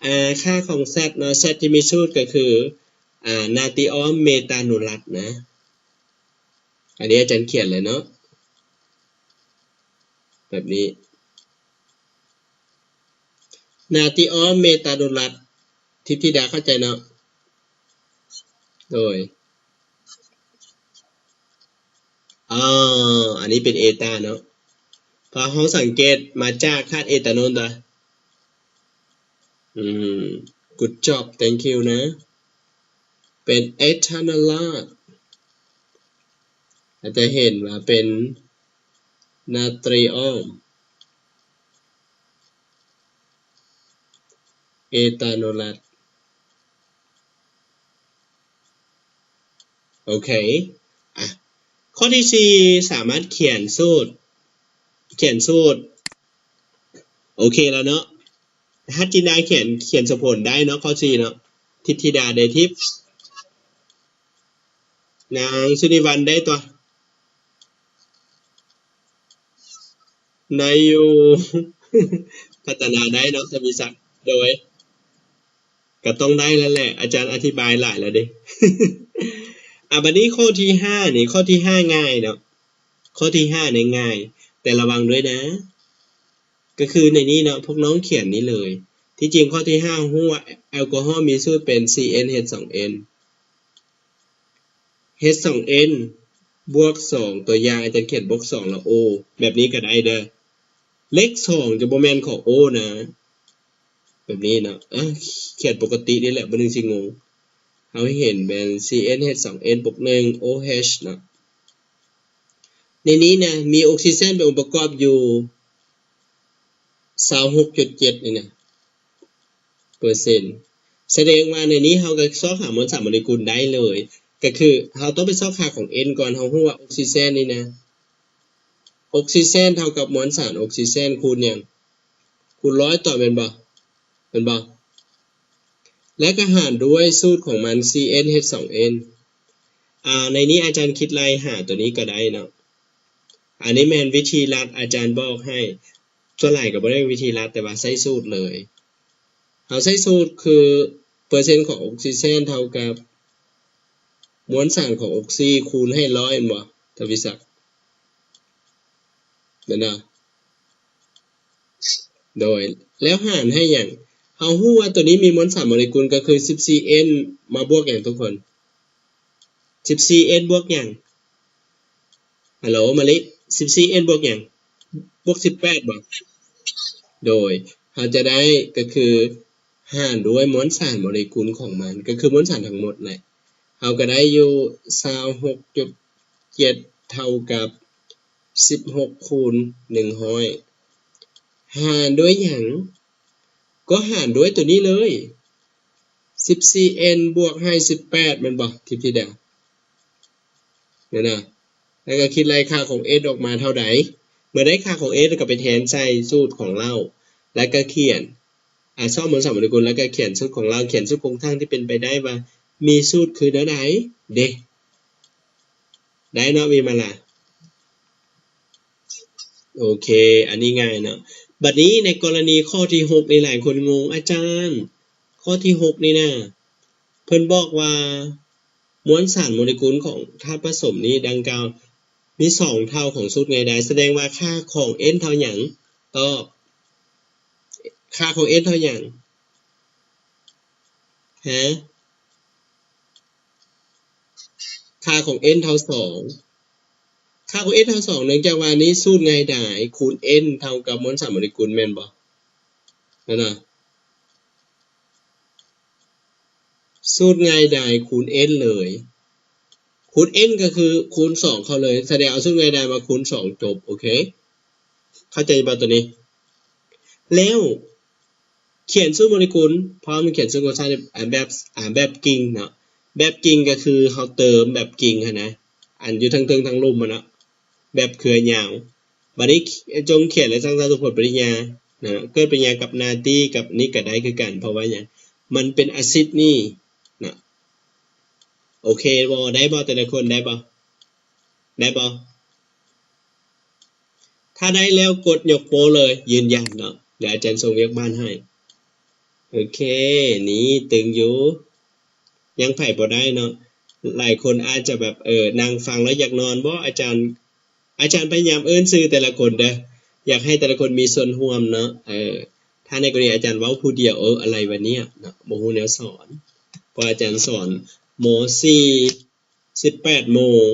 ອາ ຄ່າຂອງ Z ເນາະ Z ທີ່ມີສູດກໍຄື ອາ ນາຕີອອມເມຕານູລັດນະ ອັນນີ້ອາຈານຂຽນເລີຍເນາະ ແບບນີ້ ນາຕີອອມເມຕານູລັດ ທິດທິດາເຂົ້າໃຈເນາະ? ໂດຍ ອໍ ອັນນີ້ເປັນເອຕາເນາະ ເພາະເຮົາສັງເກດມາຈາກທາດເອຕາໂນນຕົວະ ອືມ good job thank you ນະ ເປັນເອທາໂນລາດ ອາດຈະເຫັນວ່າເປັນນາຕີອອມເອຕາໂນລັດ ໂອເຄ ອະ ຂໍ້ທີສີ່ ສາມາດຂຽນສູດ ຂຽນສູດ ໂອເຄແລ້ວເນາະ ຮັດຈິນດາຂຽນ ຂຽນສົມຜົນໄດ້ເນາະ ຂໍ້ສີ່ເນາະ ທິດທິດາເດທິບ ນາງສຸນິວັນໄດ້ຕົວະ? ໄດ້ຢູ່ ພັດທະນາໄດ້ເນາະ ທະວີສັກ ໂດຍ ກໍຕ້ອງໄດ້ແລ້ວແຫຼະ ອາຈານອະທິບາຍຫຼາຍແລ້ວເດ້ ອາ ບັດນີ້ຂໍ້ທີຫ້ານີ້ ຂໍ້ທີຫ້າງ່າຍເນາະ ຂໍ້ທີຫ້ານີ້ງ່າຍ ແຕ່ລະວັງດ້ວຍນະ ກໍຄືໃນນີ້ເນາະ ພວກນ້ອງຂຽນນີ້ເລີຍ ທີ່ຈິງຂໍ້ທີຫ້າຮູ້ວ່າແອລກໍຮໍມີສູດເປັນ CnH ສອງ N H ສອງ N ບວກ ສອງ ຕົວຢ່າງອາຈານຂຽນບວກ ສອງ ແລ້ວ O ແບບນີ້ກໍໄດ້ເດີ ເລກ ສອງ ຈະບໍ່ແມ່ນຂອງ O ນະ ແບບນີ້ເນາະ ອາ ຂຽນປົກກະຕິນີ້ແຫຼະ ບໍ່ໜຶ່ງຊິງົງ ເຮົາເຫັນແມ່ນ CnH ສອງ N ບວກ ໜຶ່ງ OH ເນາະ ໃນນີ້ນະ ມີອົກຊີເຈນເປັນອົງປະກອບຢູ່ ຊາວຫົກຈຸດເຈັດ ນີ້ນະ ເປີເຊັນ ສະແດງວ່າໃນນີ້ເຮົາກໍຊອກຫາມວນສານໂມເລກຸນໄດ້ເລີຍ ກໍຄືເຮົາຕ້ອງໄປຊອກຫາຂອງ N ກ່ອນ ເຮົາຮູ້ວ່າອົກຊີເຈນນີ້ນະ ອົກຊີເຈນເທົ່າກັບມວນສານອົກຊີເຈນຄູນຫຍັງ? ຄູນຮ້ອຍຕໍ່ ແມ່ນບໍ່? ແມ່ນບໍ່? ແລະກໍຫານດ້ວຍສູດຂອງມັນ CnH ສອງ N ອາ ໃນນີ້ອາຈານຄິດໄລ່ຫາຕົວນີ້ກໍໄດ້ເນາະ ອັນນີ້ແມ່ນວິທີລັດ ອາຈານບອກໃຫ້ ສ່ວນຫຼາຍກໍບໍ່ໄດ້ວິທີລັດ ແຕ່ວ່າໃຊ້ສູດເລີຍ ເຮົາໃຊ້ສູດຄືເປີເຊັນຂອງອົກຊີເຈນເທົ່າກັບມວນສານຂອງອົກຊີຄູນໃຫ້ຮ້ອຍ ແມ່ນບໍ່ ທະວີສັກ? ແມ່ນບໍ່? ໂດຍ ແລ້ວຫານໃຫ້ຫຍັງ? ເຮົາຮູ້ວ່າຕົວນີ້ມີມວນສານໂມເລກຸນກໍຄື ສິບສີ່ N ມາບວກຫຍັງທຸກຄົນ? ສິບສີ່ N ບວກຫຍັງ? ຮັລໂຫຼ ມະລິ ສິບສີ່ N ບວກຫຍັງ? ບວກ ສິບແປດ ບໍ່? ໂດຍ ເຮົາຈະໄດ້ກໍຄືຫານດ້ວຍມວນສານໂມເລກຸນຂອງມັນ ກໍຄືມວນສານທັງໝົດແຫຼະ ເຮົາກໍໄດ້ຢູ່ ຊາວຫົກຈຸດເຈັດ ເທົ່າກັບ ສິບຫົກ ຄູນ ໜຶ່ງຮ້ອຍ ຫານດ້ວຍຫຍັງ? ກໍຫານດ້ວຍຕົວນີ້ເລີຍ ສິບສີ່ N ບວກໃຫ້ ສິບແປດ ແມ່ນບໍ່ ທິບທິດາ? ແມ່ນນະ ແລ້ວກໍຄິດໄລ່ຄ່າຂອງ N ອອກມາເທົ່າໃດ? ເມື່ອໄດ້ຄ່າຂອງ S ກໍໄປແທນໃສ່ສູດຂອງເລົາ ແລ້ວກໍຂຽນ ອາ ຊອກມົນສານໂມເລກຸນ ແລ້ວກໍຂຽນສູດຂອງເລົາ ຂຽນສູດຄົງທັງທີ່ເປັນໄປໄດ້ວ່າມີສູດຄືແນວໃດເດ້. ໄດ້ເນາະ ວິມາລາ? ໂອເຄ ອັນນີ້ງ່າຍເນາະ. ບັດນີ້ໃນກໍລະນີຂໍ້ທີຫົກນີ້ ຫຼາຍຄົນງົງ ອາຈານ ຂໍ້ທີຫົກນີ້ນະ ເພິ່ນບອກວ່າ ມວນສານໂມເລກຸນຂອງທາດປະສົມນີ້ດັ່ງກ່າວ ມີສອງເທົ່າຂອງສູດໄງດາຍ ສະແດງວ່າຄ່າຂອງ N ເທົ່າຫຍັງ? ຕອບ ຄ່າຂອງ N ເທົ່າຫຍັງ? ຮະ? ຄ່າຂອງ N ເທົ່າສອງ ຄ່າຂອງ N ເທົ່າສອງ ເນື່ອງຈາກວ່ານີ້ສູດງ່າຍດາຍ ຄູນ N ເທົ່າກັບມວນສານໂມເລກຸນ ແມ່ນບໍ່? ນັ້ນນະ ສູດງ່າຍດາຍຄູນ N ເລີຍ ຄູນ N ກໍຄືຄູນສອງເຂົ້າເລີຍ ສະແດງເອົາສູດງ່າຍດາຍມາຄູນສອງ ຈົບ. ໂອເຄ ເຂົ້າໃຈບໍ່ໂຕນີ້? ແລ້ວຂຽນສູດໂມເລກຸນ ພ້ອມຂຽນສູດໂຄງສ້າງ ອາ ແບບ ອາ ແບບກິ່ງເນາະ ແບບກິ່ງກໍຄືເຮົາເຕີມແບບກິ່ງຫັ້ນນະ ອັນຢູ່ເທິງໆ ທາງລຸ່ມຫັ້ນເນາະ ແບບເຄືອຍາວ. ບັດນີ້ຈົ່ງຂຽນ ແລະ ສ້າງສາມສົມຜົນປະລິນຍານະ ເກີດປະລິນຍາກັບໜ້າຕີ້ກັບນີ້ກໍໄດ້ຄືກັນ ເພາະວ່າຫຍັງ? ມັນເປັນອາຊິດນີ້ນະ. ໂອເຄບໍ່? ໄດ້ບໍ່? ແຕ່ລະຄົນໄດ້ບໍ່? ໄດ້ບໍ່? ຖ້າໄດ້ແລ້ວກົດຍົກໂປ້ເລີຍ ຢືນຢັນເນາະ. ດຽວອາຈານສົ່ງວຽກບ້ານໃຫ້. ໂອເຄ ນີ້ຕຶງຢູ່. ຍັງໃຜບໍ່ໄດ້ເນາະ? ຫຼາຍຄົນອາດຈະແບບ ເອີ ນັ່ງຟັງແລ້ວຢາກນອນບໍ? ອາຈານ ອາຈານພະຍາຍາມເອີ້ນຊື່ແຕ່ລະຄົນເດີ້ ຢາກໃຫ້ແຕ່ລະຄົນມີສ່ວນຮ່ວມເນາະ. ເອີ ຖ້າໃນກໍລະນີອາຈານເວົ້າຜູ້ດຽວ ເອີ ອະໄລວະເນຍເນາະ ບໍ່ຮູ້ແນວສອນ ເພາະອາຈານສອນ ມ.ສີ່ ສິບແປດໂມງ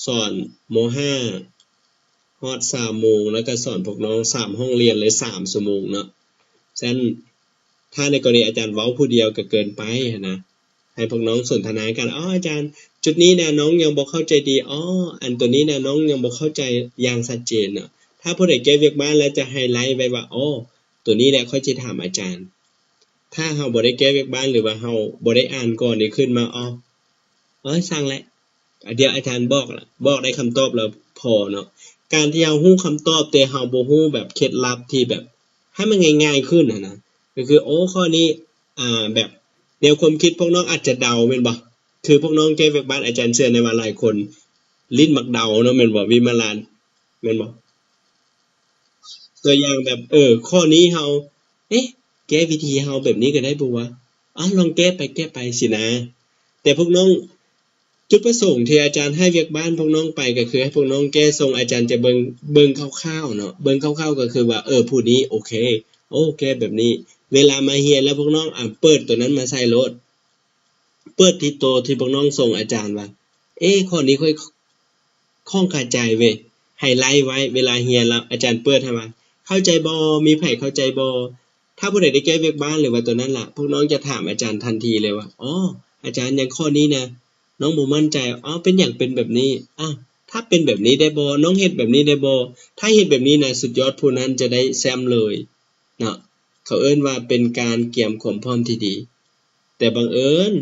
ສອນ ມ.ຫ້າ ຮອດສາມໂມງ ແລ້ວກໍສອນພວກນ້ອງສາມຫ້ອງຮຽນເລີຍ ສາມຊົ່ວໂມງເນາະ. ສະນັ້ນ ຖ້າໃນກໍລະນີອາຈານເວົ້າຜູ້ດຽວກໍເກີນໄປຫັ້ນນະ ໃຫ້ພວກນ້ອງສົນທະນາກັນ. ອໍ ອາຈານ ຈຸດນີ້ນະນ້ອງຍັງບໍ່ເຂົ້າໃຈດີ. ອໍ ອັນໂຕນີ້ນະນ້ອງຍັງບໍ່ເຂົ້າໃຈຢ່າງຊັດເຈນເນາະ. ຖ້າຜູ້ໃດແກ້ວຽກບ້ານແລ້ວຈະໄຮໄລໄວ້ວ່າ ອໍ ໂຕນີ້ແຫຼະຂ້ອຍຊິຖາມອາຈານ. ຖ້າເຮົາບໍ່ໄດ້ແກ້ວຽກບ້ານ ຫຼືວ່າເຮົາບໍ່ໄດ້ອ່ານກ່ອນນີ້ຂຶ້ນມາ ອໍ ເອີຍ ຊ່າງແຫຼະ ດຽວອາຈານບອກລະ ບອກໄດ້ຄຳຕອບແລ້ວພໍເນາະ. ການທີ່ເຮົາຮູ້ຄຳຕອບ ແຕ່ເຮົາບໍ່ຮູ້ແບບເຄັດລັບທີ່ແບບໃຫ້ມັນງ່າຍໆຂຶ້ນຫັ້ນນະ ກໍຄື ໂອ້ ຂໍ້ນີ້ ອ່າ ແບບແນວຄວາມຄິດພວກນ້ອງອາດຈະເດົາແມ່ນບໍ່? ຄືພວກນ້ອງແກ້ວຽກບ້ານ ອາຈານເຊື່ອແນ່ວ່າຫຼາຍຄົນຫຼິ້ນມັກເດົາເນາະ ແມ່ນບໍ່ ວິມາລາ ແມ່ນບໍ່? ຕົວຢ່າງແບບ ເອີ ຂໍ້ນີ້ເຮົາ ເອະ ແກ້ວິທີເຮົາແບບນີ້ກໍໄດ້ບໍ່ວະ? ອາ ລອງແກ້ໄປແກ້ໄປຊີ້ນະ. ແຕ່ພວກນ້ອງ ຈຸດປະສົງທີ່ອາຈານໃຫ້ວຽກບ້ານພວກນ້ອງໄປ ກໍຄືໃຫ້ພວກນ້ອງແກ້ສົ່ງ ອາຈານຈະເບິ່ງ ເບິ່ງຄ່າວໆເນາະ ເບິ່ງຄ່າວໆ ກໍຄືວ່າ ເອີ ຜູ້ນີ້ໂອເຄ ໂອ້ ແກ້ແບບນີ້ ເວລາມາຮຽນແລ້ວພວກນ້ອງ ອາ ເປີດໂຕນັ້ນມາໃສ່ໂລດ ເປີດທີ່ໂຕທີ່ພວກນ້ອງສົ່ງອາຈານວ່າ ເອ ຂໍ້ນີ້ຂ້ອຍ ຂ້ອງຄາໃຈເວີຍ ໄຮໄລໄວ້ ເວລາຮຽນແລ້ວອາຈານເປີດໃຫ້ວ່າ ເຂົ້າໃຈບໍ່? ມີໃຜເຂົ້າໃຈບໍ່? ຖ້າຜູ້ໃດໄດ້ແກ້ວຽກບ້ານ ຫຼືວ່າຕົວນັ້ນລະ ພວກນ້ອງຈະຖາມອາຈານທັນທີເລີຍວ່າ ອໍ ອາຈານ ຢ່າງຂໍ້ນີ້ນະ ນ້ອງບໍ່ໝັ້ນໃຈ. ອໍ ເປັນຫຍັງເປັນແບບນີ້? ອາ ຖ້າເປັນແບບນີ້ໄດ້ບໍ່? ນ້ອງເຮັດແບບນີ້ໄດ້ບໍ່? ຖ້າເຮັດແບບນີ້ນະ ສຸດຍອດ ຜູ້ນັ້ນຈະໄດ້ແຊ້ມເລີຍເນາະ. ເຂົາເອີ້ນວ່າເປັນການກຽມຄວາມພ້ອມທີ່ດີ. ແຕ່ບັງເອີນ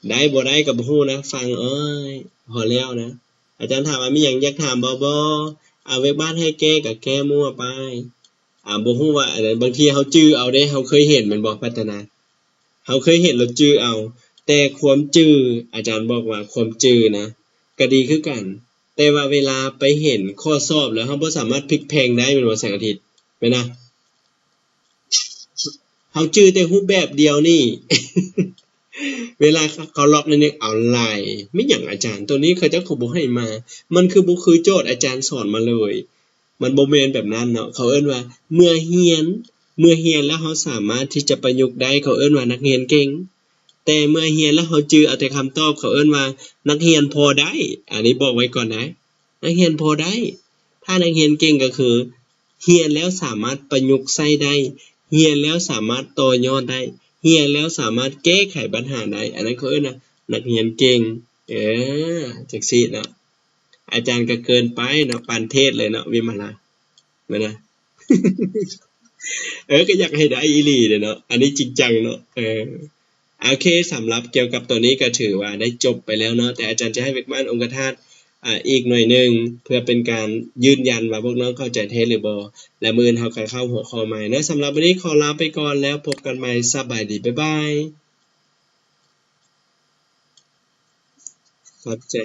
ໄດ້ບໍ່ໄດ້ກໍບໍ່ຮູ້ນະ ຟັງ ເອີຍ ພໍແລ້ວນະ. ອາຈານຖາມວ່າມີຫຍັງຢາກຖາມບໍ່? ບໍ່. ອາ ວຽກບ້ານໃຫ້ແກ້ກໍແກ້ມົ້ວໄປ. ອາ ບໍ່ຮູ້ວ່າ ອັນນັ້ນ ບາງທີເຮົາຈື່ເອົາເດ້ ເຮົາເຄີຍເຫັນແມ່ນບໍ່ ພັດທະນາ? ເຮົາເຄີຍເຫັນແລ້ວຈື່ເອົາ. ແຕ່ຄວາມຈື່ ອາຈານບອກວ່າຄວາມຈື່ນະ ກໍດີຄືກັນ ແຕ່ວ່າເວລາໄປເຫັນຂໍ້ສອບແລ້ວ ເຮົາບໍ່ສາມາດພລິກແພງໄດ້ແມ່ນບໍ່ ແສງອາທິດ? ແມ່ນນະ? ເຮົາຈື່ແຕ່ຮູບແບບດຽວນີ້ ເວລາເຂົາລັອກໃນນີ້ ເອົາຫຼາຍ ແມ່ນຫຍັງອາຈານ ໂຕນີ້ເຂົາເຈົ້າຄືບໍ່ໃຫ້ມາ ມັນຄືບໍ່ຄືໂຈດອາຈານສອນມາເລີຍ. ມັນບໍ່ແມ່ນແບບນັ້ນເນາະ ເຂົາເອີ້ນວ່າເມື່ອຮຽນ ເມື່ອຮຽນແລ້ວເຮົາສາມາດທີ່ຈະປະຍຸກໄດ້ ເຂົາເອີ້ນວ່ານັກຮຽນເກັ່ງ. ແຕ່ເມື່ອຮຽນແລ້ວເຮົາຈື່ເອົາແຕ່ຄຳຕອບ ເຂົາເອີ້ນວ່ານັກຮຽນພໍໄດ້. ອັນນີ້ບອກໄວ້ກ່ອນນະ ນັກຮຽນພໍໄດ້. ຖ້ານັກຮຽນເກັ່ງກໍຄື ຮຽນແລ້ວສາມາດປະຍຸກໃຊ້ໄດ້ ຮຽນແລ້ວສາມາດຕໍ່ຍອດໄດ້ ຮຽນແລ້ວສາມາດແກ້ໄຂບັນຫາໄດ້ ອັນນັ້ນເຂົາເອີ້ນວ່ານັກຮຽນເກັ່ງ. ເອີ ຈັ່ງຊີ້ເນາະ ອາຈານກໍເກີນໄປເນາະ ປານເທດເລີຍເນາະ ວິມະລາ ແມ່ນນະ? ເອີ ກໍຢາກໃຫ້ໄດ້ອີ່ຫຼີເດ້ເນາະ ອັນນີ້ຈິງຈັງເນາະ. ເອີ ໂອເຄ ສຳລັບກ່ຽວກັບໂຕນີ້ກໍຖືວ່າໄດ້ຈົບໄປແລ້ວເນາະ ແຕ່ອາຈານຈະໃຫ້ວຽກບ້ານອົງຄະທາດ ອາ ອີກໜ່ອຍໜຶ່ງ ເພື່ອເປັນການຢືນຢັນວ່າພວກນ້ອງເຂົ້າໃຈແທ້ຫຼືບໍ່. ແລະ ມື້ອື່ນເຮົາກໍເຂົ້າຫົວຂໍ້ໃໝ່ເນາະ. ສຳລັບມື້ນີ້ຂໍລາໄປກ່ອນ ແລ້ວພົບກັນໃໝ່. ສະບາຍດີ ບາຍບາຍ. ຂອບໃຈ.